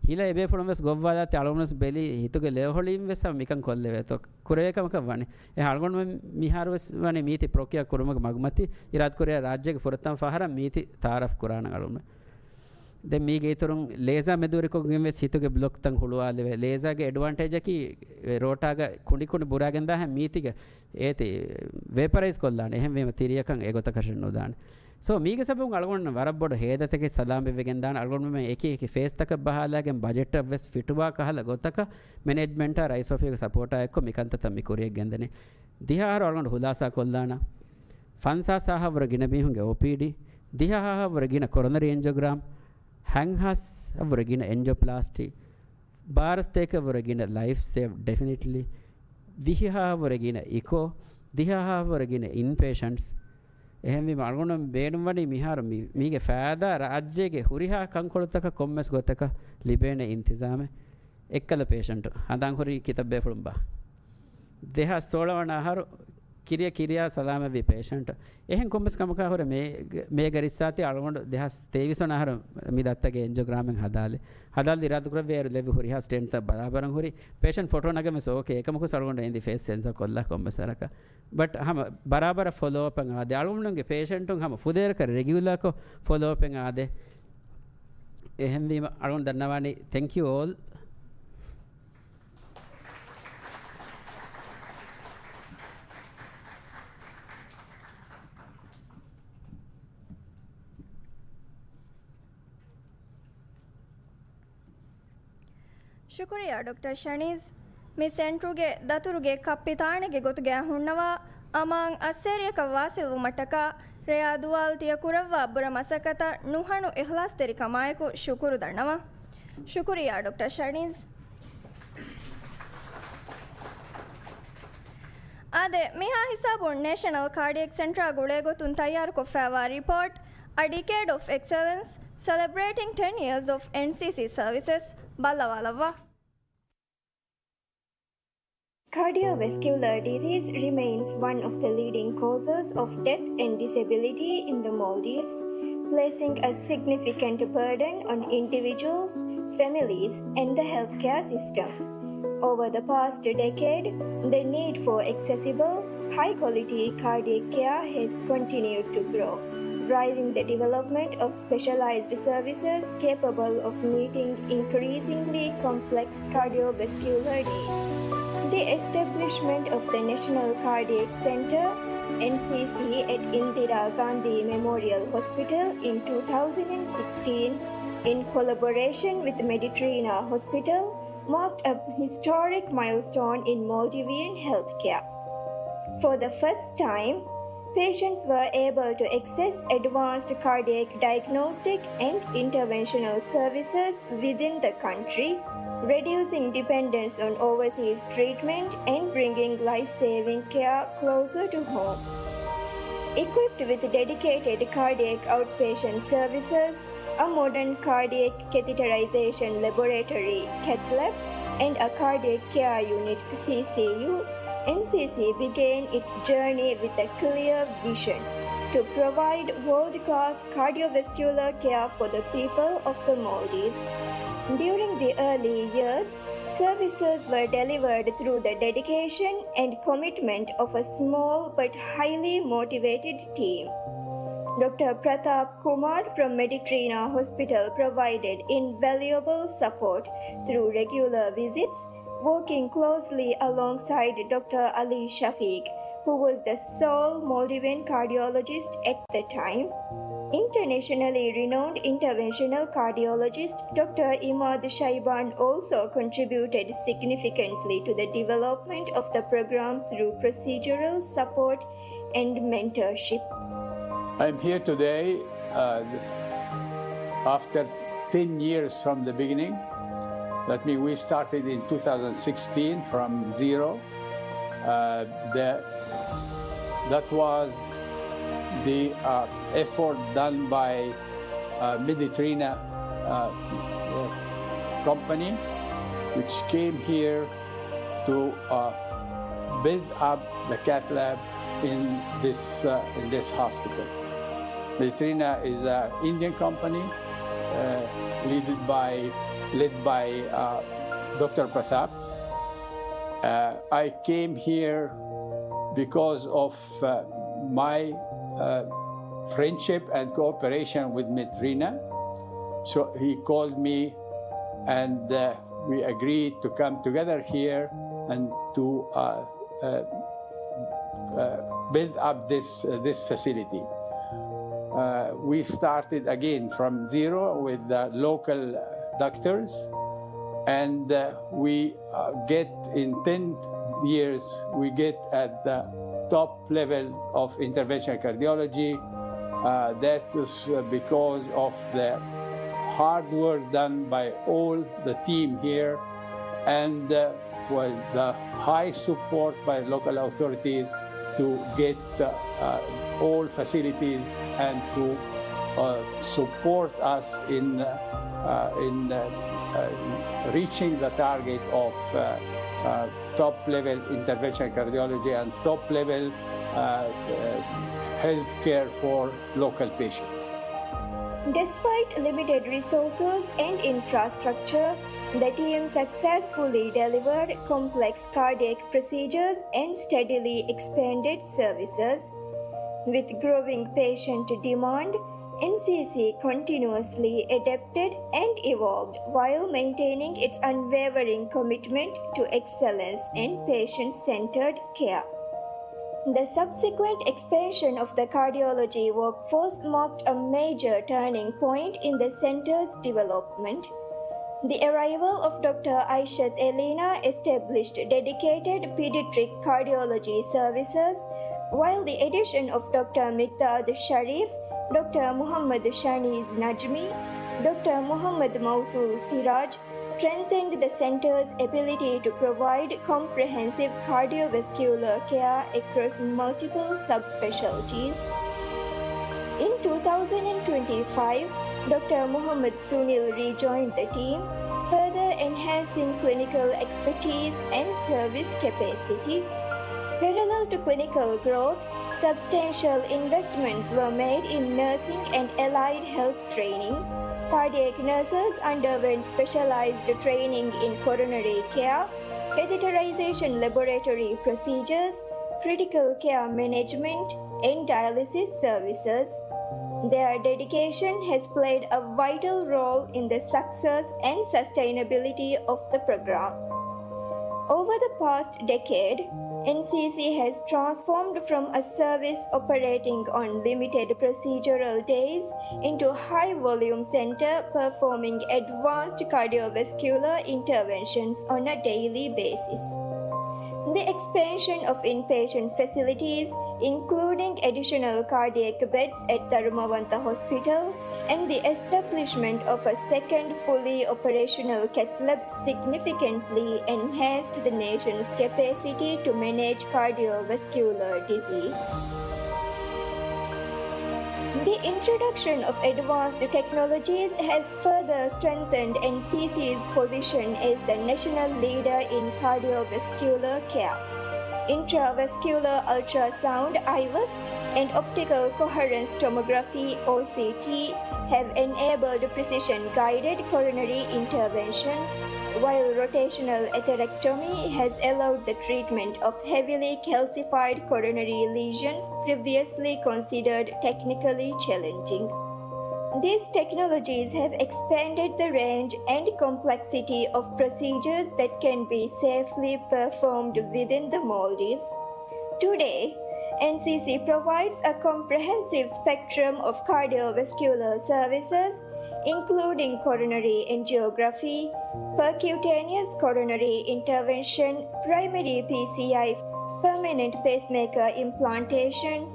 ހިލަ އެބޭފުޅުން ވެސް ގޮއްވާލާތި އަޅުގަނޑު ވެސް ބެލީ ހިތުގެ ލޭހޮޅިއިން ވެސް ހަމަ މިކަން ކޮށްލެވޭތޯ. ކުރެވޭ ކަމަކަށް ވަނީ. އެ އަޅުގަނޑުމެން މިހާރު ވެސް ވަނީ މީތި ޕްރޮކިއާ ކުރުމުގެ މަގުމަތީ އިރާދަކުރިޔާ ރާއްޖޭގެ ފުރަތަމަ ފަހަރަށް މީތި ތައާރަފް ކުރާނަން އަޅުގަނޑުމެން. ދެން މީގެ އިތުރުން ލޭޒާ މެދުވެރިކޮށްގެން ވެސް ހިތުގެ ބްލޮކްތައް ހުޅުވާލެވޭ. ލޭޒާގެ އެޑްވާންޓޭޖަކީ ރޯޓާގަ ކުނޑިކުނޑި ބުރާގެންދާހެން މީތިގެ އޭތި ވޭޕަރައިޒް ކޮށްލާނެ. އެހެންވީމަ ތިރިއަކަށް އެގޮތަކަށެއް ނުދާނެ. ސޯ، މީގެ ސަބަބުން އަޅުގަނޑު ވަރަށް ބޮޑު ހޭދަތަކެއް ސަލާމަތްވެގެން ދާނެ. އަޅުގަނޑުމެން އެކި އެކި ފޭސްތަކަށް ބަހާލާގެން ބަޖެޓަށް ވެސް ފިޓުވާ ކަހަލަ ގޮތަކަށް މެނޭޖްމަންޓާ ރައީސް އޮފީހުގެ ސަޕޯޓާ އެއްކޮށް މިކަންތައްތައް މި ކުރިއަށް ގެންދަނީ. ދިހަ އަހަރު އަޅުގަނޑު ހުލާސާ ކޮށްލާނަން. ފަންސާސް ހާހަށްވުރެ ގިނަ މީހުންގެ އޯޕީޑީ، ދިހަ ހާހަށްވުރެ ގިނަ ކޮރޮނަރީ އެންޖިއޯގްރާމް، ހަތް ހާސް ހަށްވުރެ ގިނަ އެންޖިއޯޕްލާސްޓީ، ބާރަ ސަތޭކައަށްވުރެ ގިނަ ލައިފް ސޭވް ޑެފިނިޓްލީ، ވިހި ހާހަށްވުރެ ގިނަ އިކޯ، ދިހަ ހާހަށްވުރެ ގިނަ އިންޕޭޝަންޓްސް. އެހެންވީމަ އަޅުގަނޑު ބޭނުންވަނީ މިހާރު މި، މީގެ ފައިދާ ރާއްޖޭގެ ހުރިހާ ކަންކޮޅުތަކަށް ކޮންމެސް ގޮތަކަށް ލިބޭނެ އިންތިޒާމެއް. އެއްކަލަ ޕޭޝަންޓު ހަނދާން ހުރީ ކިތައް ބޭފުޅުން ބާ؟ ދެހާސް ސޯޅަ ވަނަ އަހަރު ކިރިޔަ ކިރިޔާ ސަލާމަތްވި ޕޭޝަންޓު. އެހެން ކޮންމެސް ކަމަކާ ހުރެ މޭ، މޭގަ ރިއްސާތީ އަޅުގަނޑު ދެހާސް ތޭވީސް ވަނަ އަހަރު މި ދައްތަގެ އެންޖިއޯގްރާމެއް ހަދާލި. ހަދާލި އިރާދަކުރެއްވި އޭރު ލެއްވި ހުރިހާ ސްޓެންޓްތައް ބަރާބަރަށް ހުރި. ޕޭޝަންޓް ފޮޓޯ ނަގަމެސް އޯކޭ. އެކަމަކުސް އަޅުގަނޑު އެނދި ފޭސް ސެންސަރ ކޮށްލާ ކޮންމެސް ވަރަކަށް. ބަޓް ހަމަ ބަރާބަރަށް ފޮލޯއަޕް އަށް އާދެ. އަޅުގަނޑުގެ ޕޭޝަންޓުން ހަމަ ފުދޭވަރަކަށް ރެގިއުލާކޮށް ފޮލޯއަޕް އަށް އާދެ. އެހެންވީމަ އަޅުގަނޑު ދަންނަވާނީ، thank you all. ޝުކުރިއްޔާ ޑޮކްޓަރ ޝަނީޒް. މި ސެންޓްރުގެ ދަތުރުގެ ކައްޕިތާނެގެ ގޮތުގައި ހުންނަވާ، އަމާން އައްސޭރިއަކަށް ވާސިލްވުމަށްޓަކާ، ރެޔާ ދުވާލު ތިޔަ ކުރައްވާ ބުރަ މަސައްކަތަށް ނުހަނު އިޚްލާޞްތެރިކަމާއެކު ޝުކުރު ދަންނަވަން. ޝުކުރިއްޔާ ޑޮކްޓަރ ޝަނީޒް. އާދެ، މިހާ ހިސާބުން ނޭޝަނަލް ކާޑިއެކް ސެންޓަރާ ގުޅޭގޮތުން ތައްޔާރުކޮށްފައިވާ ރިޕޯޓް، A Decade of Excellence, Celebrating ten years of N C C services ބައްލަވާލައްވާ. Cardiovascular disease remains one of the leading causes of death and disability in the Maldives, placing a significant burden on individuals, families, and the healthcare system. Over the past decade, the need for accessible, high-quality cardiac care has continued to grow, driving the development of specialized services capable of meeting increasingly complex cardiovascular needs. The establishment of the National Cardiac Center, N C C, at Indira Gandhi Memorial Hospital in two thousand sixteen, in collaboration with Mediterranean Hospital, marked a historic milestone in Maldivian healthcare. For the first time, patients were able to access advanced cardiac diagnostic and interventional services within the country, reducing dependence on overseas treatment and bringing life-saving care closer to home. Equipped with dedicated cardiac outpatient services, a modern cardiac catheterization laboratory, cath lab, and a cardiac care unit, C C U, N C C began its journey with a clear vision to provide world-class cardiovascular care for the people of the Maldives. During the early years, services were delivered through the dedication and commitment of a small but highly motivated team. Doctor Pratap Kumar from Mediterranean Hospital provided invaluable support through regular visits, working closely alongside Doctor Ali Shafiq, who was the sole Maldivian cardiologist at the time. Internationally renowned interventional cardiologist Doctor Imad Shaiban also contributed significantly to the development of the program through procedural support and mentorship. I'm here today, uh, after ten years from the beginning. That means we started in two thousand sixteen from zero. Uh, the, that was the, uh, effort done by, uh, Mediterranean, uh, company, which came here to, uh, build up the cath lab in this, uh, in this hospital. Mediterranean is an Indian company, uh, led by, led by, uh, Doctor Pratap. Uh, I came here because of, uh, my, uh, friendship and cooperation with Mediterranean. So he called me and, uh, we agreed to come together here and to, uh, uh, uh, build up this, uh, this facility. Uh, we started again from zero with the local doctors, and, uh, we, uh, get in ten years, we get at the top level of interventional cardiology. Uh, that is, uh, because of the hard work done by all the team here and, uh, well, the high support by local authorities to get, uh, uh, all facilities and to, uh, support us in, uh, uh, in, uh, uh, reaching the target of, uh, uh, top-level interventional cardiology and top-level, uh, uh, healthcare for local patients. Despite limited resources and infrastructure, the team successfully delivered complex cardiac procedures and steadily expanded services. With growing patient demand, N C C continuously adapted and evolved while maintaining its unwavering commitment to excellence and patient-centered care. The subsequent expansion of the cardiology workforce marked a major turning point in the center's development. The arrival of Doctor Aishat Elina established dedicated pediatric cardiology services, while the addition of Doctor Miqdad Sharif, Doctor Muhammad Shaniz Najmi, Doctor Muhammad Mausul Siraj strengthened the center's ability to provide comprehensive cardiovascular care across multiple subspecialties. In two thousand twenty-five, Doctor Muhammad Sunil rejoined the team, further enhancing clinical expertise and service capacity. Parallel to clinical growth, substantial investments were made in nursing and allied health training. Cardiac nurses underwent specialized training in coronary care, catheterization laboratory procedures, critical care management, and dialysis services. Their dedication has played a vital role in the success and sustainability of the program. Over the past decade, N C C has transformed from a service operating on limited procedural days into a high-volume center performing advanced cardiovascular interventions on a daily basis. The expansion of inpatient facilities, including additional cardiac beds at Dharmavantha Hospital, and the establishment of a second fully operational cath lab significantly enhanced the nation's capacity to manage cardiovascular disease. The introduction of advanced technologies has further strengthened N C C's position as the national leader in cardiovascular care. Intravascular ultrasound, IVUS, and optical coherence tomography, O C T, have enabled precision-guided coronary interventions, while rotational atherectomy has allowed the treatment of heavily calcified coronary lesions previously considered technically challenging. These technologies have expanded the range and complexity of procedures that can be safely performed within the Maldives. Today, N C C provides a comprehensive spectrum of cardiovascular services, including coronary angiography, percutaneous coronary intervention, primary P C I, permanent pacemaker implantation,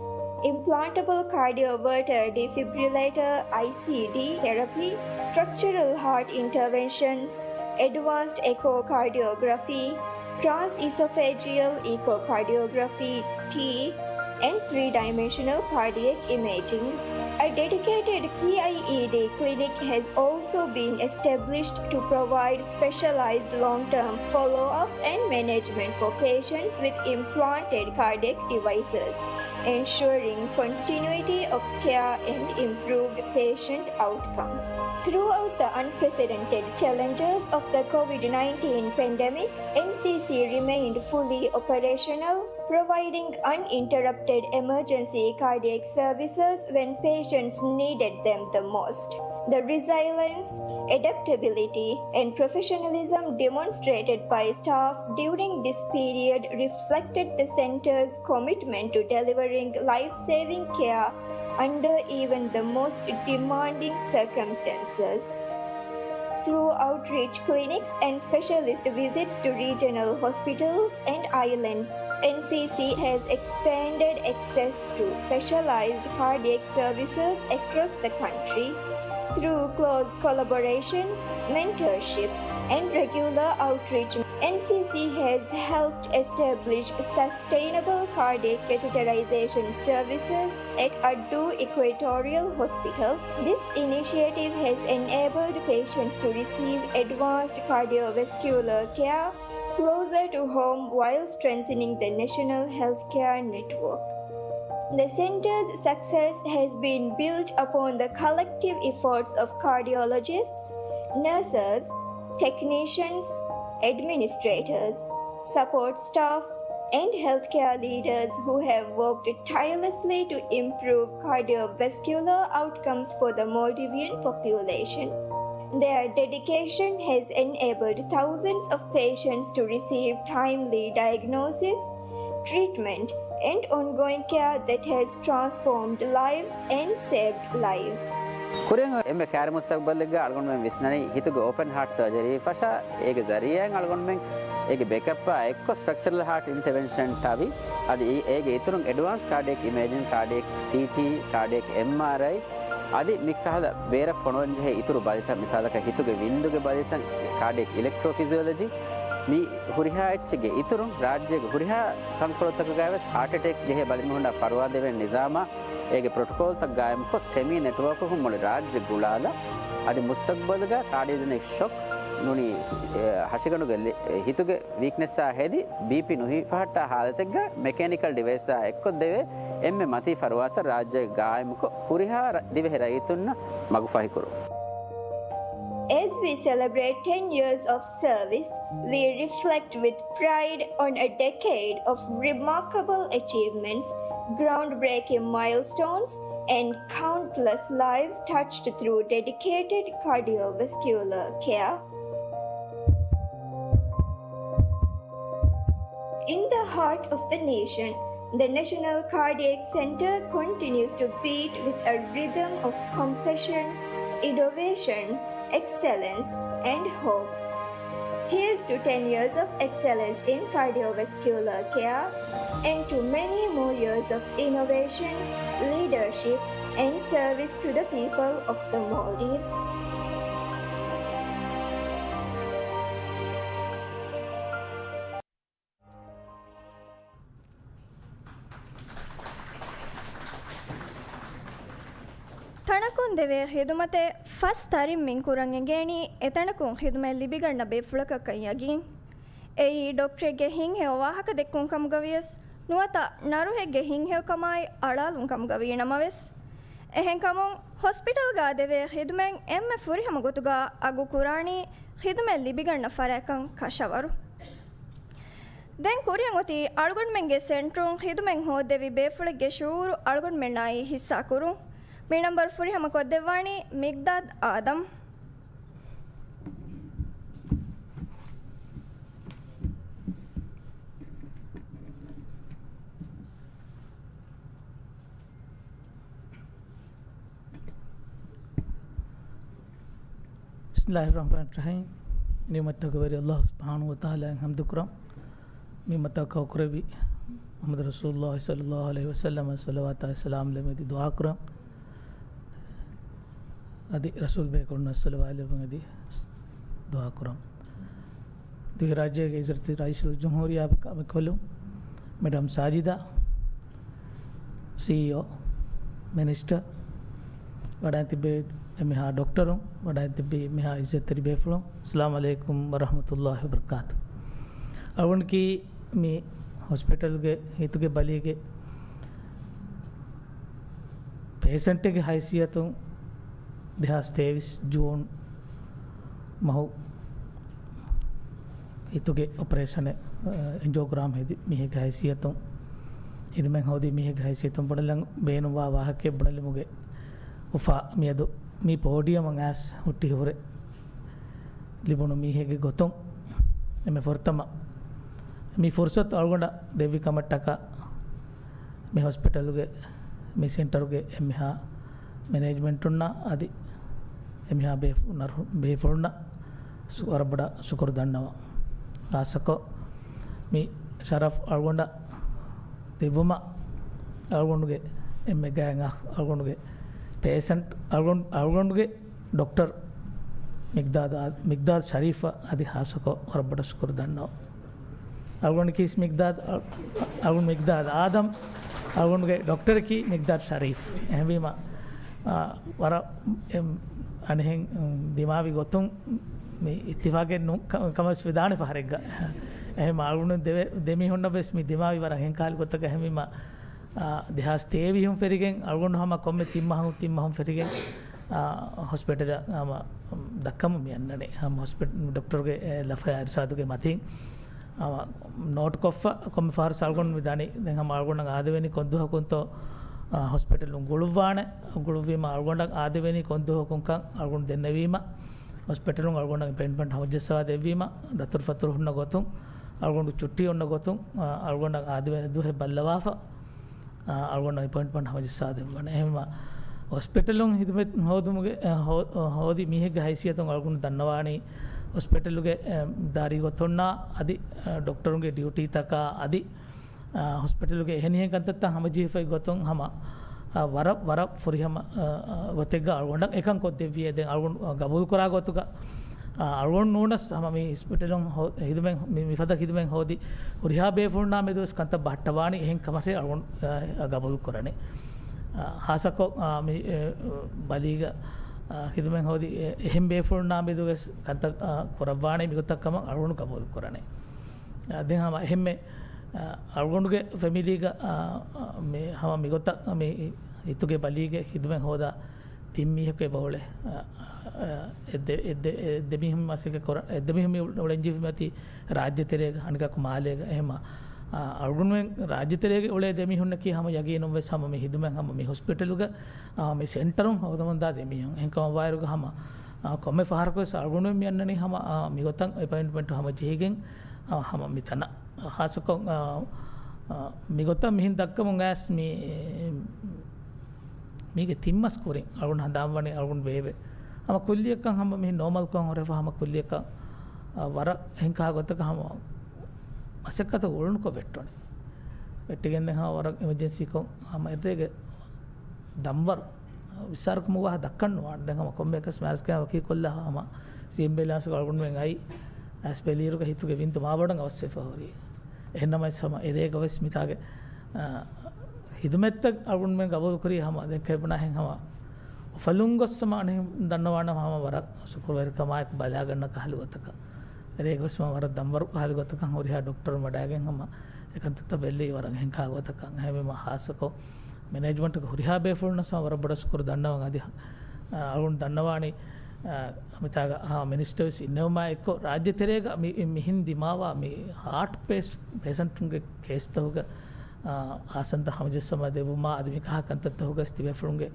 implantable cardioverter defibrillator, I C D therapy, structural heart interventions, advanced echocardiography, transesophageal echocardiography, T E E, and three-dimensional cardiac imaging. A dedicated C I E D clinic has also been established to provide specialized long-term follow-up and management for patients with implanted cardiac devices, ensuring continuity of care and improved patient outcomes. Throughout the unprecedented challenges of the COVID nineteen pandemic, N C C remained fully operational, providing uninterrupted emergency cardiac services when patients needed them the most. The resilience, adaptability, and professionalism demonstrated by staff during this period reflected the center's commitment to delivering life-saving care under even the most demanding circumstances. Through outreach clinics and specialist visits to regional hospitals and islands, N C C has expanded access to specialized cardiac services across the country. Through close collaboration, mentorship, and regular outreach, N C C has helped establish sustainable cardiac catheterization services at Addu Equatorial Hospital. This initiative has enabled patients to receive advanced cardiovascular care closer to home while strengthening the national healthcare network. The center's success has been built upon the collective efforts of cardiologists, nurses, technicians, administrators, support staff, and healthcare leaders who have worked tirelessly to improve cardiovascular outcomes for the Maldivian population. Their dedication has enabled thousands of patients to receive timely diagnosis, treatment, and ongoing care that has transformed lives and saved lives. ކުރިން އެންމެ ކައިރި މުސްތަގްބަލެއްގަ އަޅުގަނޑުމެން ވިސްނަނީ ހިތުގެ އޯޕަން ހާޓް ސަރޖަރީ ފަށާ، އޭގެ ޒަރީއާއިން އަޅުގަނޑުމެން އޭގެ ބެކަޕާ އެއްކޮށް ސްޓްރަކްޗަރަލް ހާޓް އިންޓަވެންޝަން ޓާވި، އަދި އޭ-، އޭގެ އިތުރުން އެޑްވާންސް ކާޑިއެކް އިމޭޖިން، ކާޑިއެކް ސީޓީ، ކާޑިއެކް އެމްއާރައި، އަދި މިކަހަލަ ބޭރަށް ފޮނުވަންޖެހޭ އިތުރު ބަލިތައް، މިސާލަކަށް ހިތުގެ ވިންދުގެ ބަލިތައް، ކާޑިއެކް އިލެކްޓްރޯފިޒިއޮލޮޖީ، މި ހުރިހާ އެއްޗެއްގެ އިތުރުން ރާއްޖޭގެ ހުރިހާ ކަންކޮޅުތަކުގައިވެސް ހާޓް އެޓޭކް ޖެހޭ ބަލިމީހުންނާ ފަރުވާ ދެވޭނެ ނިޒާމާ އޭގެ ޕްރޮޓޮކޯލްތައް ގާއިމްކޮށް، ސްޓެމީ ނެޓްވޯކަކުން މުޅި ރާއްޖެ ގުޅާލާ، އަދި މުސްތަގްބަލުގަ ކާޑިއޮޖެނިކް ޝޮކް، ނޫނީ، އެ، ހަށިގަނޑުގެ ލި-، އެ، ހިތުގެ ވީކްނެސްއާ ހެދި، ބީޕީ ނުހިފަހައްޓާ ހާލަތެއްގަ މެކޭނިކަލް ޑިވައިސްއާ އެއްކޮށްދެވޭ އެންމެ މަތީ ފަރުވާތައް ރާއްޖޭގަ ގާއިމުކޮށް، ހުރިހާ ރަ-، ދިވެހި ރައްޔިތުންނަށް މަގުފަހިކުރުން. As we celebrate ten years of service, we reflect with pride on a decade of remarkable achievements, groundbreaking milestones, and countless lives touched through dedicated cardiovascular care. In the heart of the nation, the National Cardiac Center continues to beat with a rhythm of compassion, innovation, excellence, and hope. Here's to ten years of excellence in cardiovascular care and to many more years of innovation, leadership, and service to the people of the Maldives. ތަނަކުން ދެވޭ ޚިދުމަތެއް ފަސް ތަރިން މިން ކުރަން އެނގޭނީ، އެތަނަކުން ޚިދުމަތް ލިބިގަންނަ ބޭފުޅަކަށްކަން ޔަގީން. އެއީ، ޑޮކްޓަރެއްގެ ހިތްހެޔޮ ވާހަކަ ދެއްކުން ކަމުގަވިޔަސް، ނުވަތަ ނަރުހެއްގެ ހިތްހެޔޮކަމާއި އަޅާލުން ކަމުގަވީ ނަމަވެސް. އެހެންކަމުން، ހޮސްޕިޓަލްގަ ދެވޭ ޚިދުމަތް އެންމެ ފުރިހަމަ ގޮތުގަ އަގު ކުރާނީ ޚިދުމަތް ލިބިގަންނަ ފަރާތްކަން ކަށަވަރު. ދެން ކުރިއަށް އޮތީ އަޅުގަނޑުމެންގެ ސެންޓަރުން ޚިދުމަތް ހޯއްދެވި ބޭފުޅެއްގެ ޝުޢޫރު އަޅުގަނޑުމެންނާއި ހިއްސާ ކުރުން. މި ނަންބަރު ފުރިހަމަ ކޮށްދެއްވާނީ މިގްދާދް އާދަމް. بسم الله الرحمن الرحيم. ނިޢުމަތްތަކުގެ ވެރި ﷲ ސުބްޙާނަހޫ ވަތަޢާލާއަށް ޙަމްދުކުރަން. ނިޢުމަތްތަކަށް ކުރެއްވި މުޙައްމަދު ރަސޫލުﷲ ޞައްލަﷲ ޢަލައިހި ވަސައްލަމަށް ޞަލަވާތާއި ސަލާމް ލެއްވެދި ދުޢާކުރަން. އަދި ރަސޫލް ބޭކަލުންނަށް ޞަލަވާތް ލެއްވުން އެދި ދުޢާކުރަން. ދިވެހިރާއްޖޭގެ ޢިއްޒަތްތެރި ރައީސުލްޖުމްހޫރިއްޔާ ބައިވެރިކޮށްލުން، މެޑަމް ސާޖިދާ، ސީއީއޯ، މިނިސްޓަރ، ވަޑައިން ތިއްބެވި އެންމެހާ ޑޮކްޓަރުން، ވަޑައިން ތިއްބެވި އެންމެހާ ޢިއްޒަތްތެރި ބޭފުޅުން، އައްސަލާމު ޢަލައިކުމް ވަރަޙްމަތުﷲ ވަބަރަކާތު. އަޅުގަނޑަކީ މި ހޮސްޕިޓަލްގެ ހިތުގެ ބަލީގެ ޕޭޝަންޓެއްގެ ހައިސިއްޔަތުން ދެހާސް ތޭވީސް ޖޫން މަހު ހިތުގެ އޮޕަރޭޝަނެއް، އެންޖިއޯގްރާމް ހެދި މީހެއްގެ ހައިސިއްޔަތުން، ޚިދުމަތް ހޯދި މީހެއްގެ ހައިސިއްޔަތުން ބުނެލަން ބޭނުންވާ ވާހަކައެއް ބުނެލުމުގެ އުފާ މިއަދު މި ޕޯޑިއަމަށް އައިސް ހުއްޓި ހުރެ ލިބުނު މީހެއްގެ ގޮތުން އެންމެ ފުރަތަމަ މި ފުރުސަތު އަޅުގަނޑަށް ދެއްވި ކަމަށްޓަކާ މި ހޮސްޕިޓަލުގެ، މި ސެންޓަރުގެ އެންމެހާ މެނޭޖްމަންޓުންނަށް އަދި އެންމެހާ ބޭފު-، ނަރު-، ބޭފުޅުންނަށް ސު-، ވަރަށް ބޮޑަށް ޝުކުރު ދަންނަވަން. ޚާއްޞަކޮށް މި ޝަރަފް އަޅުގަނޑަށް ދެއްވުމަށް އަޅުގަނޑުގެ އެންމެ ގާތް އަޚް، އަޅުގަނޑުގެ ޕޭޝަންޓް، އަޅުގަނޑު، އަޅުގަނޑުގެ ޑޮކްޓަރ މިގްދާދު އާ-، މިގްދާދު ޝަރީފަށް އަދި ޚާއްޞަކޮށް ވަރަށް ބޮޑަށް ޝުކުރު ދަންނަވަން. އަޅުގަނޑަކީ މިގްދާދު، އަޅު-، އަޅުގަނޑު މިގްދާދު އާދަމް، އަޅުގަނޑުގެ ޑޮކްޓަރަކީ މިގްދާދު ޝަރީފް. އެހެންވީމަ، އާ، ވަރަށް އެ-، އަނެއްހެން ދިމާވި ގޮތުން މި އިއްތިފާގެއް ނު-، ކަ-، ކަމަށް ވެސް ވެދާނެ ފަހަރެއްގަ. އެހެން އަޅުގަނޑު ދެ-، ދެމީހުންނަށް ވެސް މި ދިމާވި ވަރަށް ހެންކަހަލި ގޮތަކަށް. އެހެންވީމަ، އާ، ދެހާސް ތޭވީހުން ފެށިގެން އަޅުގަނޑު ހަމަ ކޮންމެ ތިން މަހުން، ތިން މަހުން ފެށިގެން، އާ، ހޮސްޕިޓަލަށް ހަމަ ދައްކަމުން މި އަންނަނީ. ހަމަ ހޮސްޕިޓަލް ޑޮކްޓަރުގެ، އެ، ލަފަޔާ އިރްޝާދުގެ މަތިން، އާ، ނޯޓްކޮށްފަ ކޮންމެ ފަހަރަސް އަޅުގަނޑު މި ދަނީ. ދެން ހަމަ އަޅުގަނޑަށް އާދެވޭނީ ކޮންދުވަހަކުންތޯ، އާ، ހޮސްޕިޓަލުން ގުޅުއްވާނެ. ގުޅުއްވީމަ އަޅުގަނޑަށް އާދެވޭނީ ކޮންދުވަހަކުންކަން އަޅުގަނޑު ދެންނެވީމަ، ހޮސްޕިޓަލުން އަޅުގަނޑަށް އެޕޮއިންޓްމަންޓް ހަމަޖައްސަވާ ދެއްވީމަ، ދަތުރުފަތުރު ހުންނަ ގޮތުން، އަޅުގަނޑު ޗުއްޓީ އޮންނަ ގޮތުން، އާ، އަޅުގަނޑަށް އާދެވޭނެ ދުވަހެއް ބައްލަވާފަ، އާ، އަޅުގަނޑަށް އެޕޮއިންޓްމަންޓް ހަމަޖައްސާ ދެއްވާނެ. އެހެންވީމަ، ހޮސްޕިޓަލުން ޚިދުމަތް ހޯދުމުގެ، އާ، ހޯ-، ހޯދި މީހެއްގެ ހައިސިއްޔަތުން އަޅުގަނޑު ދަންނަވާނީ، ހޮސްޕިޓަލުގެ، އެ، ދާރީ ގޮތުންނާ އަދި، އާ، ޑޮކްޓަރުންގެ ޑިއުޓީތަކާ އަދި، އާ، ހޮސްޕިޓަލުގެ އެހެނިހެން ކަންތައްތައް ހަމަޖެހިފައި ގޮތުން ހަމަ، އާ، ވަރަށް، ވަރަށް ފުރިހަމަ، އާ، އާ، ގޮތެއްގަ އަޅުގަނޑަށް އެކަން ކޮށްދެއްވިއޭ. ދެން އަޅުގަނޑު، އާ، ގަބޫލުކުރާ ގޮތުގަ، އާ، އަޅުގަނޑު ނޫނަސް ހަމަ މި ހޮސްޕިޓަލުން ހޯ-، ޚިދުމަތް، މި، މިފަދަ ޚިދުމަތް ހޯދި ހުރިހާ ބޭފުޅުންނާ މެދުވެސް ކަންތައް ބަހައްޓަވާނީ އެހެން ކަމަށޭ އަޅުގަނޑު، އާ، ގަބޫލު ކުރަނީ. އާ، ޚާއްޞަކޮށް، އާ، މި، އެ، ބަލީގަ، އާ، ޚިދުމަތް ހޯދި އެ-، އެހެން ބޭފުޅުންނާ މެދުވެސް ކަންތައް، އާ، ކުރައްވާނެ މިގޮތަށް ކަމަށް އަޅުގަނޑު ގަބޫލު ކުރަނީ. އާ، ދެން ހަމަ އެހެންމެ، އާ، އަޅުގަނޑުގެ ފެމިލީގަ، އާ، އާ، މި ހަމަ މިގޮތަށް މި ހިތުގެ ބަލީގެ ޚިދުމަތް ހޯދާ ތިން މީހަކު އެބަ އުޅޭ. އާ، އާ، އެއްދެ-، އެއްދެ-، އެއްދެމީހުން މަސައްކަތް ކުރަ-، އެއްދެމީހުން މި އުޅެންޖެހިފަ މިއޮތީ ރާއްޖެތެރޭގަ، އަނެކަކު މާލޭގަ. އެހެންމަ، އާ، އަޅުގަނޑުމެން ރާއްޖެތެރޭގަ އުޅޭ ދެމީހުންނަކީ ހަމަ ޔަގީނުން ވެސް ހަމަ މި ޚިދުމަތް ހަމަ މި ހޮސްޕިޓަލުގަ، އާ، މި ސެންޓަރުން ހޯދަމުންދާ ދެމީހުން. އެހެންކަމަށްވާއިރުގަ ހަމަ، އާ، ކޮންމެ ފަހަރަކު ވެސް އަޅުގަނޑުމެން މި އަންނަނީ ހަމަ، އާ، މިގޮތަށް އެޕޮއިންޓްމަންޓު ހަމަ ޖެހިގެން، އާ، ހަމަ މިތަނަށް. ޚާއްޞަކޮށް، އާ، އާ، މިގޮތަށް މިހިން ދައްކަމުން އައިސް މި، މީގެ ތިން މަސް ކުރިން އަޅުގަނޑު ހަނދާންވަނީ އަޅުގަނޑު ބޭބެ. ހަމަ ކުއްލިއަކަށް ހަމަ މިހިން ނޯމަލްކޮށް ހުރެފަ ހަމަ ކުއްލިއަކަށް، އާ، ވަރަށް ހިންކާ ގޮތަކަށް ހަމަ މަސައްކަތަށް އުޅުނުކޮށް ވެއްޓުނީ. ވެއްޓިގެން ދެން ހަމަ ވަރަށް އެމަޖެންސީކޮށް ހަމަ އެއްރޭގެ ދަންވަރު ވިއްސާރަކުމުގަ ދައްކަން ނުވާނެ. ދެން ހަމަ ކޮންމެއަކަސް މާރިސްކައި ވަކީ ކޮށްލާ ހަމަ ސީއެމް ބެލާންސްގަ އަޅުގަނޑުމެން އައި އައިސް ބެލިއިރުގަ ހިތުގެ ވިންތު މާބޮޑަށް އަވަސްވެފަ ހުރީ. އެހެންނަމަވެސް ހަމަ އެރޭގަ ވެސް މިތާގެ، އާ، ޚިދުމަތްތައް އަޅުގަނޑުމެން ގަބޫލުކުރީ ހަމަ ދެން ކެބުނާހެން ހަމަ އުފަލުން ގޮސް ހަމަ އަނެއް ދަންނަވާނަމަ ހަމަ ވަރަށް ޝުކުރުވެރިކަމާއެކު ބަލާގަންނަ ކަހަލަ ގޮތަކަށް. އެރޭގަ ވެސް ހަމަ ވަރަށް ދަންވަރު ކަހަލަ ގޮތަކަށް ހުރިހާ ޑޮކްޓަރުން ވަޑައިގެން ހަމަ އެކަންތައްތައް ބެއްލެވި ވަރަށް ހިންކާ ގޮތަކަށް. އެހެންވީމަ ޚާއްޞަކޮށް މެނޭޖްމަންޓުގެ ހުރިހާ ބޭފުޅުންނަށް ވަރަށް ބޮޑަށް ޝުކުރު ދަންނަވަން އަދި، އާ، އަޅުގަނޑު ދަންނަވާނީ، އާ، މިތާގަ، އާ، މިނިސްޓަރ ވެސް އިންނެވުމާ އެއްކޮށް ރާއްޖެ ތެރޭގަ މި-، މިހިން ދިމާވާ މި ހާޓް ޕޭސް-، ޕޭސަންޓުންގެ ކޭސްތަކުގަ، އާ، އާސަންތައް ހަމަޖައްސަމާ ދެއްވުމާ އަދި މިކަހަލަ ކަންތައްތަކުގަ ތިބޭފުޅުންގެ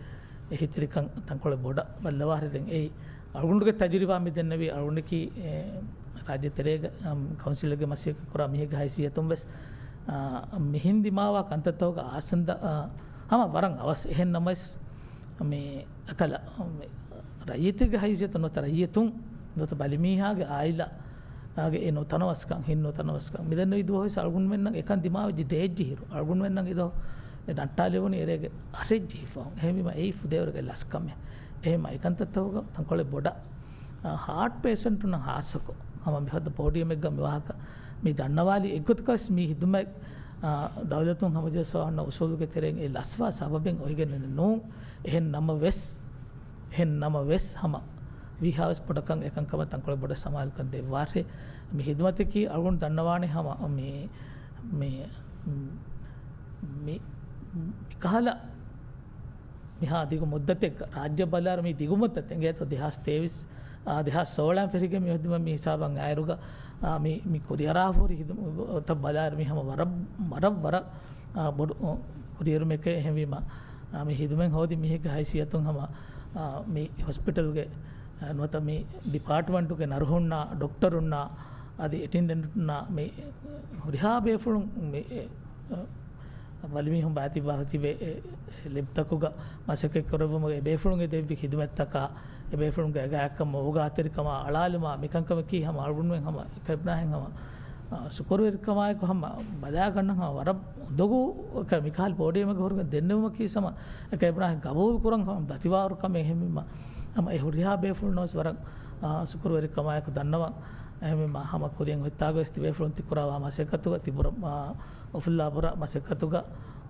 އެހީތެރިކަން ތަންކޮޅެއް ބޮޑަށް ބައްލަވާ ހުރެ ދެން އެއީ އަޅުގަނޑުގެ ތަޖުރިބާ މި ދެންނެވީ އަޅުގަނޑަކީ، އެ، ރާއްޖެ ތެރޭގަ، އަމް، ކައުންސިލްގެ މަސައްކަތް ކުރާ މީހެއްގެ ހައިސިއްޔަތުން ވެސް، އާ، މިހިން ދިމާވާ ކަންތައްތަކުގަ އާސަންތައް، އާ، ހަމަ ވަރަށް އަވަސް. އެހެން ނަމަވެސް، މި އެކަލަ، މި ރައްޔިތެއްގެ ހައިސިއްޔަތުން ނުވަތަ ރައްޔިތުން ނުވަތަ ބަލިމީހާގެ އާއިލާގެ އެ ނުތަނަވަސްކަން، ހިތް ނުތަނަވަސްކަން މިދެންނެވި ދުވަހު ވެސް އަޅުގަނޑުމެންނަށް އެކަން ދިމާވެއްޖެ ދޭއްޖެހިރު، އަޅުގަނޑުމެންނަށް އެދުވަހު އެ ނައްޓާލެވުނީ އެރޭގެ އަށެއް ޖެހިފަ. އެހެންވީމަ އެއީ ފުދޭވަރުގެ ލަސްކަމެއް. އެހެންވީމަ އެކަންތައްތަކުގަ ތަންކޮޅެއް ބޮޑަށް، އާ، ހާޓް ޕޭޝަންޓުންނަށް ހާއްސަކޮށް ހަމަ މިފަދަ ޕޯޑިއަމެއްގަ މި ވާހަކަ މި ދަންނަވާލީ އެއްގޮތަކަށް މި ހިދުމަތް، އާ، ދައުލަތުން ހަމަޖައްސަވާ އޮންނަ އުސޫލުގެ ތެރެއިން އެ ލަސްވާ ސަބަބެއް އޮތްގެން ނޫން. އެހެން ނަމަވެސް، އެހެން ނަމަވެސް ހަމަ ވީހާވެސް ބޮޑަކަށް އެކަންކަމަށް ތަންކޮޅެއް ބޮޑަށް ސަމާލުކަން ދެއްވާށޭ. މި ހިދުމަތަކީ އަޅުގަނޑު ދަންނަވާނެ ހަމަ މި، މި، މި، މިކަހަލަ މިހާ ދިގު މުއްދަތެއްގަ ރާއްޖެ ބަލާއިރު މި ދިގު މުއްދަތެއް އިނގޭތޯ ދެހާސް ތޭވީސް، އާ، ދެހާސް ސޯޅައިން ފެށިގެން މި ހިދުމަތް މި ހިސާބަށް އައިއިރުގަ، އާ، މި، މި ކުރިއަރާފަ ހުރި ހިދުމަތްތައް ބަލާއިރު މި ހަމަ ވަރަށް، ވަރަށް، ވަރަށް، އާ، ބޮޑު، އާ، ކުރިއެރުމެކޭ. އެހެންވީމަ، އާ، މި ހިދުމަތް ހޯދި މީހެއްގެ ހައިސިއްޔަތުން ހަމަ، އާ، މި ހޮސްޕިޓަލްގެ، އާ، ނުވަތަ މި ޑިޕާޓްމަންޓުގެ ނަރުހުންނާ، ޑޮކްޓަރުންނާ، އަދި އެޓެންޑެންޓުންނާ މި ހުރިހާ ބޭފުޅުން މި، އެ، ވަލިމީހުން ބާތިބާ ތިބޭ، އެ، އެ، ލެބްތަކުގަ މަސައްކަތް ކުރެއްވުމުގެ އެ ބޭފުޅުންގެ ދެއްވި ޚިދުމަތްތަކާ، އެ ބޭފުޅުންގެ އެގާކަމަށް އޯގާތެރިކަމާ އަޅާލުމާ މިކަންކަމަކީ ހަމަ އަޅުގަނޑުމެން ހަމަ ކެބްނާހެން ހަމަ، އާ، ޝުކުރުވެރިކަމާއެކު ހަމަ ބަލާގަންނަން ހަމަ ވަރަށް އުނދަގޫ މިކަހަލަ ޕޯޑިއަމެއްގަ ހުރެގެން ދެންނެވުމަކީ ހަމަ ކެބްނާހެން ގަބޫލު ކުރަން ހަމަ ދަތިވާވަރު ކަމެއް. އެހެންވީމަ ހަމަ އެ ހުރިހާ ބޭފުޅުންނަށް ވެސް ވަރަށް، އާ، ޝުކުރުވެރިކަމާއެކު ދަންނަވަން. އެހެންވީމަ ހަމަ ކުރިއަށް އޮތްތާގަ ވެސް ތިބޭފުޅުން ތި ކުރައްވާ މަސައްކަތުގަ ތި ބުރަ، އާ، އުފުއްލާ ބުރަ މަސައްކަތުގަ،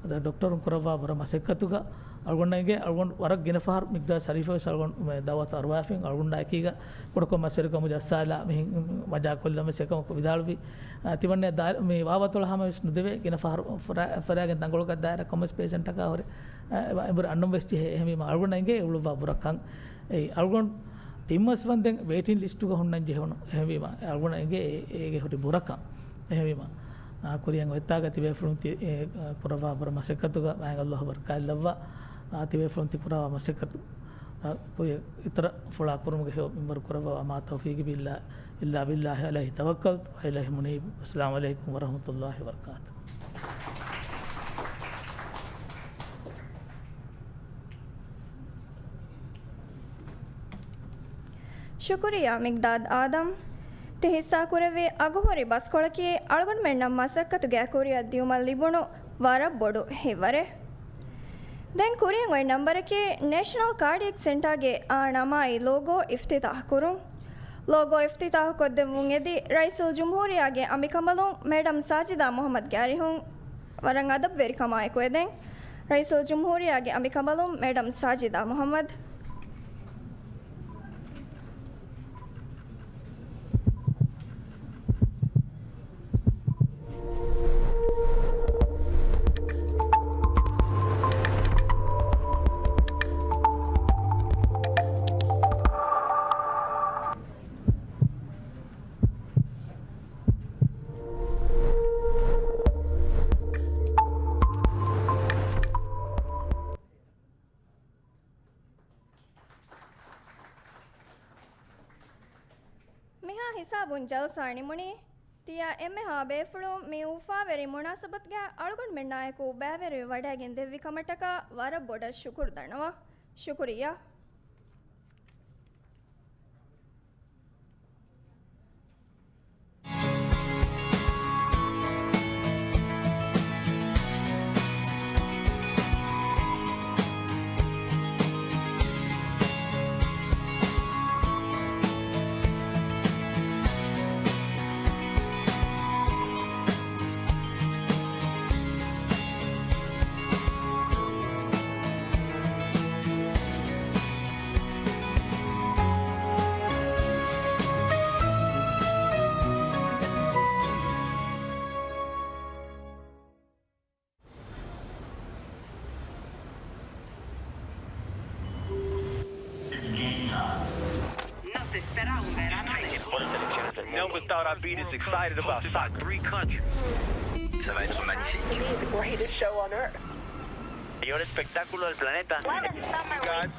އަދި ޑޮކްޓަރުން ކުރައްވާ ބުރަ މަސައްކަތުގަ އަޅުގަނޑަށް އެނގޭ، އަޅުގަނޑު ވަރަށް ގިނަ ފަހަރު މިގްދާދު ޝަރީފަށް ވެސް އަޅުގަނޑު މި ދައުވަތު އަރުވާފިން އަޅުގަނޑާ އެކީގަ ކުޑަކޮށް މަސައްކަތް ކަމު ޖައްސާލާ މިހިން މަޖާ ކޮށްލަން ވެސް އެކަމަކު ވިދާޅުވި. އާ، ތިމަންނަ ދާ-، މި ވާވަތޮޅަށް ހަމަ ވެސް ނުދެވޭ، ގިނަ ފަހަރު ފަރާ-، ފަރާގެން ތަންކޮޅުގަ ދާއިރާ ކޮންމެސް ޕޭޝަންޓަކާ ހުރެ، އާ، އެ-، އެނބުރި އަންނަން ވެސް ޖެހޭ. އެހެންވީމަ އަޅުގަނޑަށް އެނގޭ އުޅުއްވާ ބުރަކަން. އެ އަޅުގަނޑު ތިން މަސް ވަންދެން ވޭޓިން ލިސްޓުގަ ހުންނަން ޖެހުނު. އެހެންވީމަ އަޅުގަނޑަށް އެނގޭ އޭ-، އޭގެ ހުރި ބުރަކަން. އެހެންވީމަ، އާ، ކުރިއަށް އޮތްތާގަ ތިބޭފުޅުން ތި-، އެ، އާ، ކުރައްވާ ބުރަ މަސައްކަތުގަ މާތް ﷲ ބަރަކާތްލައްވާ، އާ، ތިބޭފުޅުން ތި ކުރައްވާ މަސައްކަތު، އާ، ކުރިއަށް އިތުރަށް ފުޅާ ކުރުމުގެ ހެޔޮ މިންވަރު ކުރައްވާ. وما توفيقي إلا، إلا بالله عليه توكلت وإليه منيب. السلام عليكم ورحمة الله وبركاته. ޝުކުރިއްޔާ މިގްދާދް އާދަމް. ތި ހިއްސާ ކުރެއްވި އަގުހުރި ބަސްކޮޅަކީ އަޅުގަނޑުމެންނަށް މަސައްކަތުގެ ކުރިއަށް ދިޔުމަށް ލިބުނު ވަރަށް ބޮޑު ހިތްވަރެއް. ދެން ކުރިއަށް އޮތް ނަންބަރަކީ ނޭޝަނަލް ކާޑިއެކް ސެންޓާގެ އާ ނަމާއި ލޯގޯ އިފްތިތާހު ކުރުން. ލޯގޯ އިފްތިތާހު ކޮށްދެއްވުން އެދި ރައީސުލްޖުމްހޫރިއްޔާގެ އަނބިކަނބަލުން މެޑަމް ސާޖިދާ މުޙައްމަދު ގާރިހުން. ވަރަށް އަދަބުވެރިކަމާއެކު އެދެން ރައީސުލްޖުމްހޫރިއްޔާގެ އަނބިކަނބަލުން މެޑަމް ސާޖިދާ މުޙައްމަދު. ހިސާބުން ޖަލްސާ ނިމުނީ. ތިޔަ އެންމެހާ ބޭފުޅުން މި އުފާވެރި މުނާސަބަތުގަ އަޅުގަނޑުމެންނާއެކު ބައިވެރިވެ ވަޑައިގެން ދެއްވި ކަމަށްޓަކާ ވަރަށް ބޮޑަށް ޝުކުރު ދަންނަވަން. ޝުކުރިއްޔާ. No se esperaba un verano de... No one thought I'd be this excited about soccer. Three countries. Ça va être magnifique. The greatest show on earth. Mayor espectáculo del planeta. God, but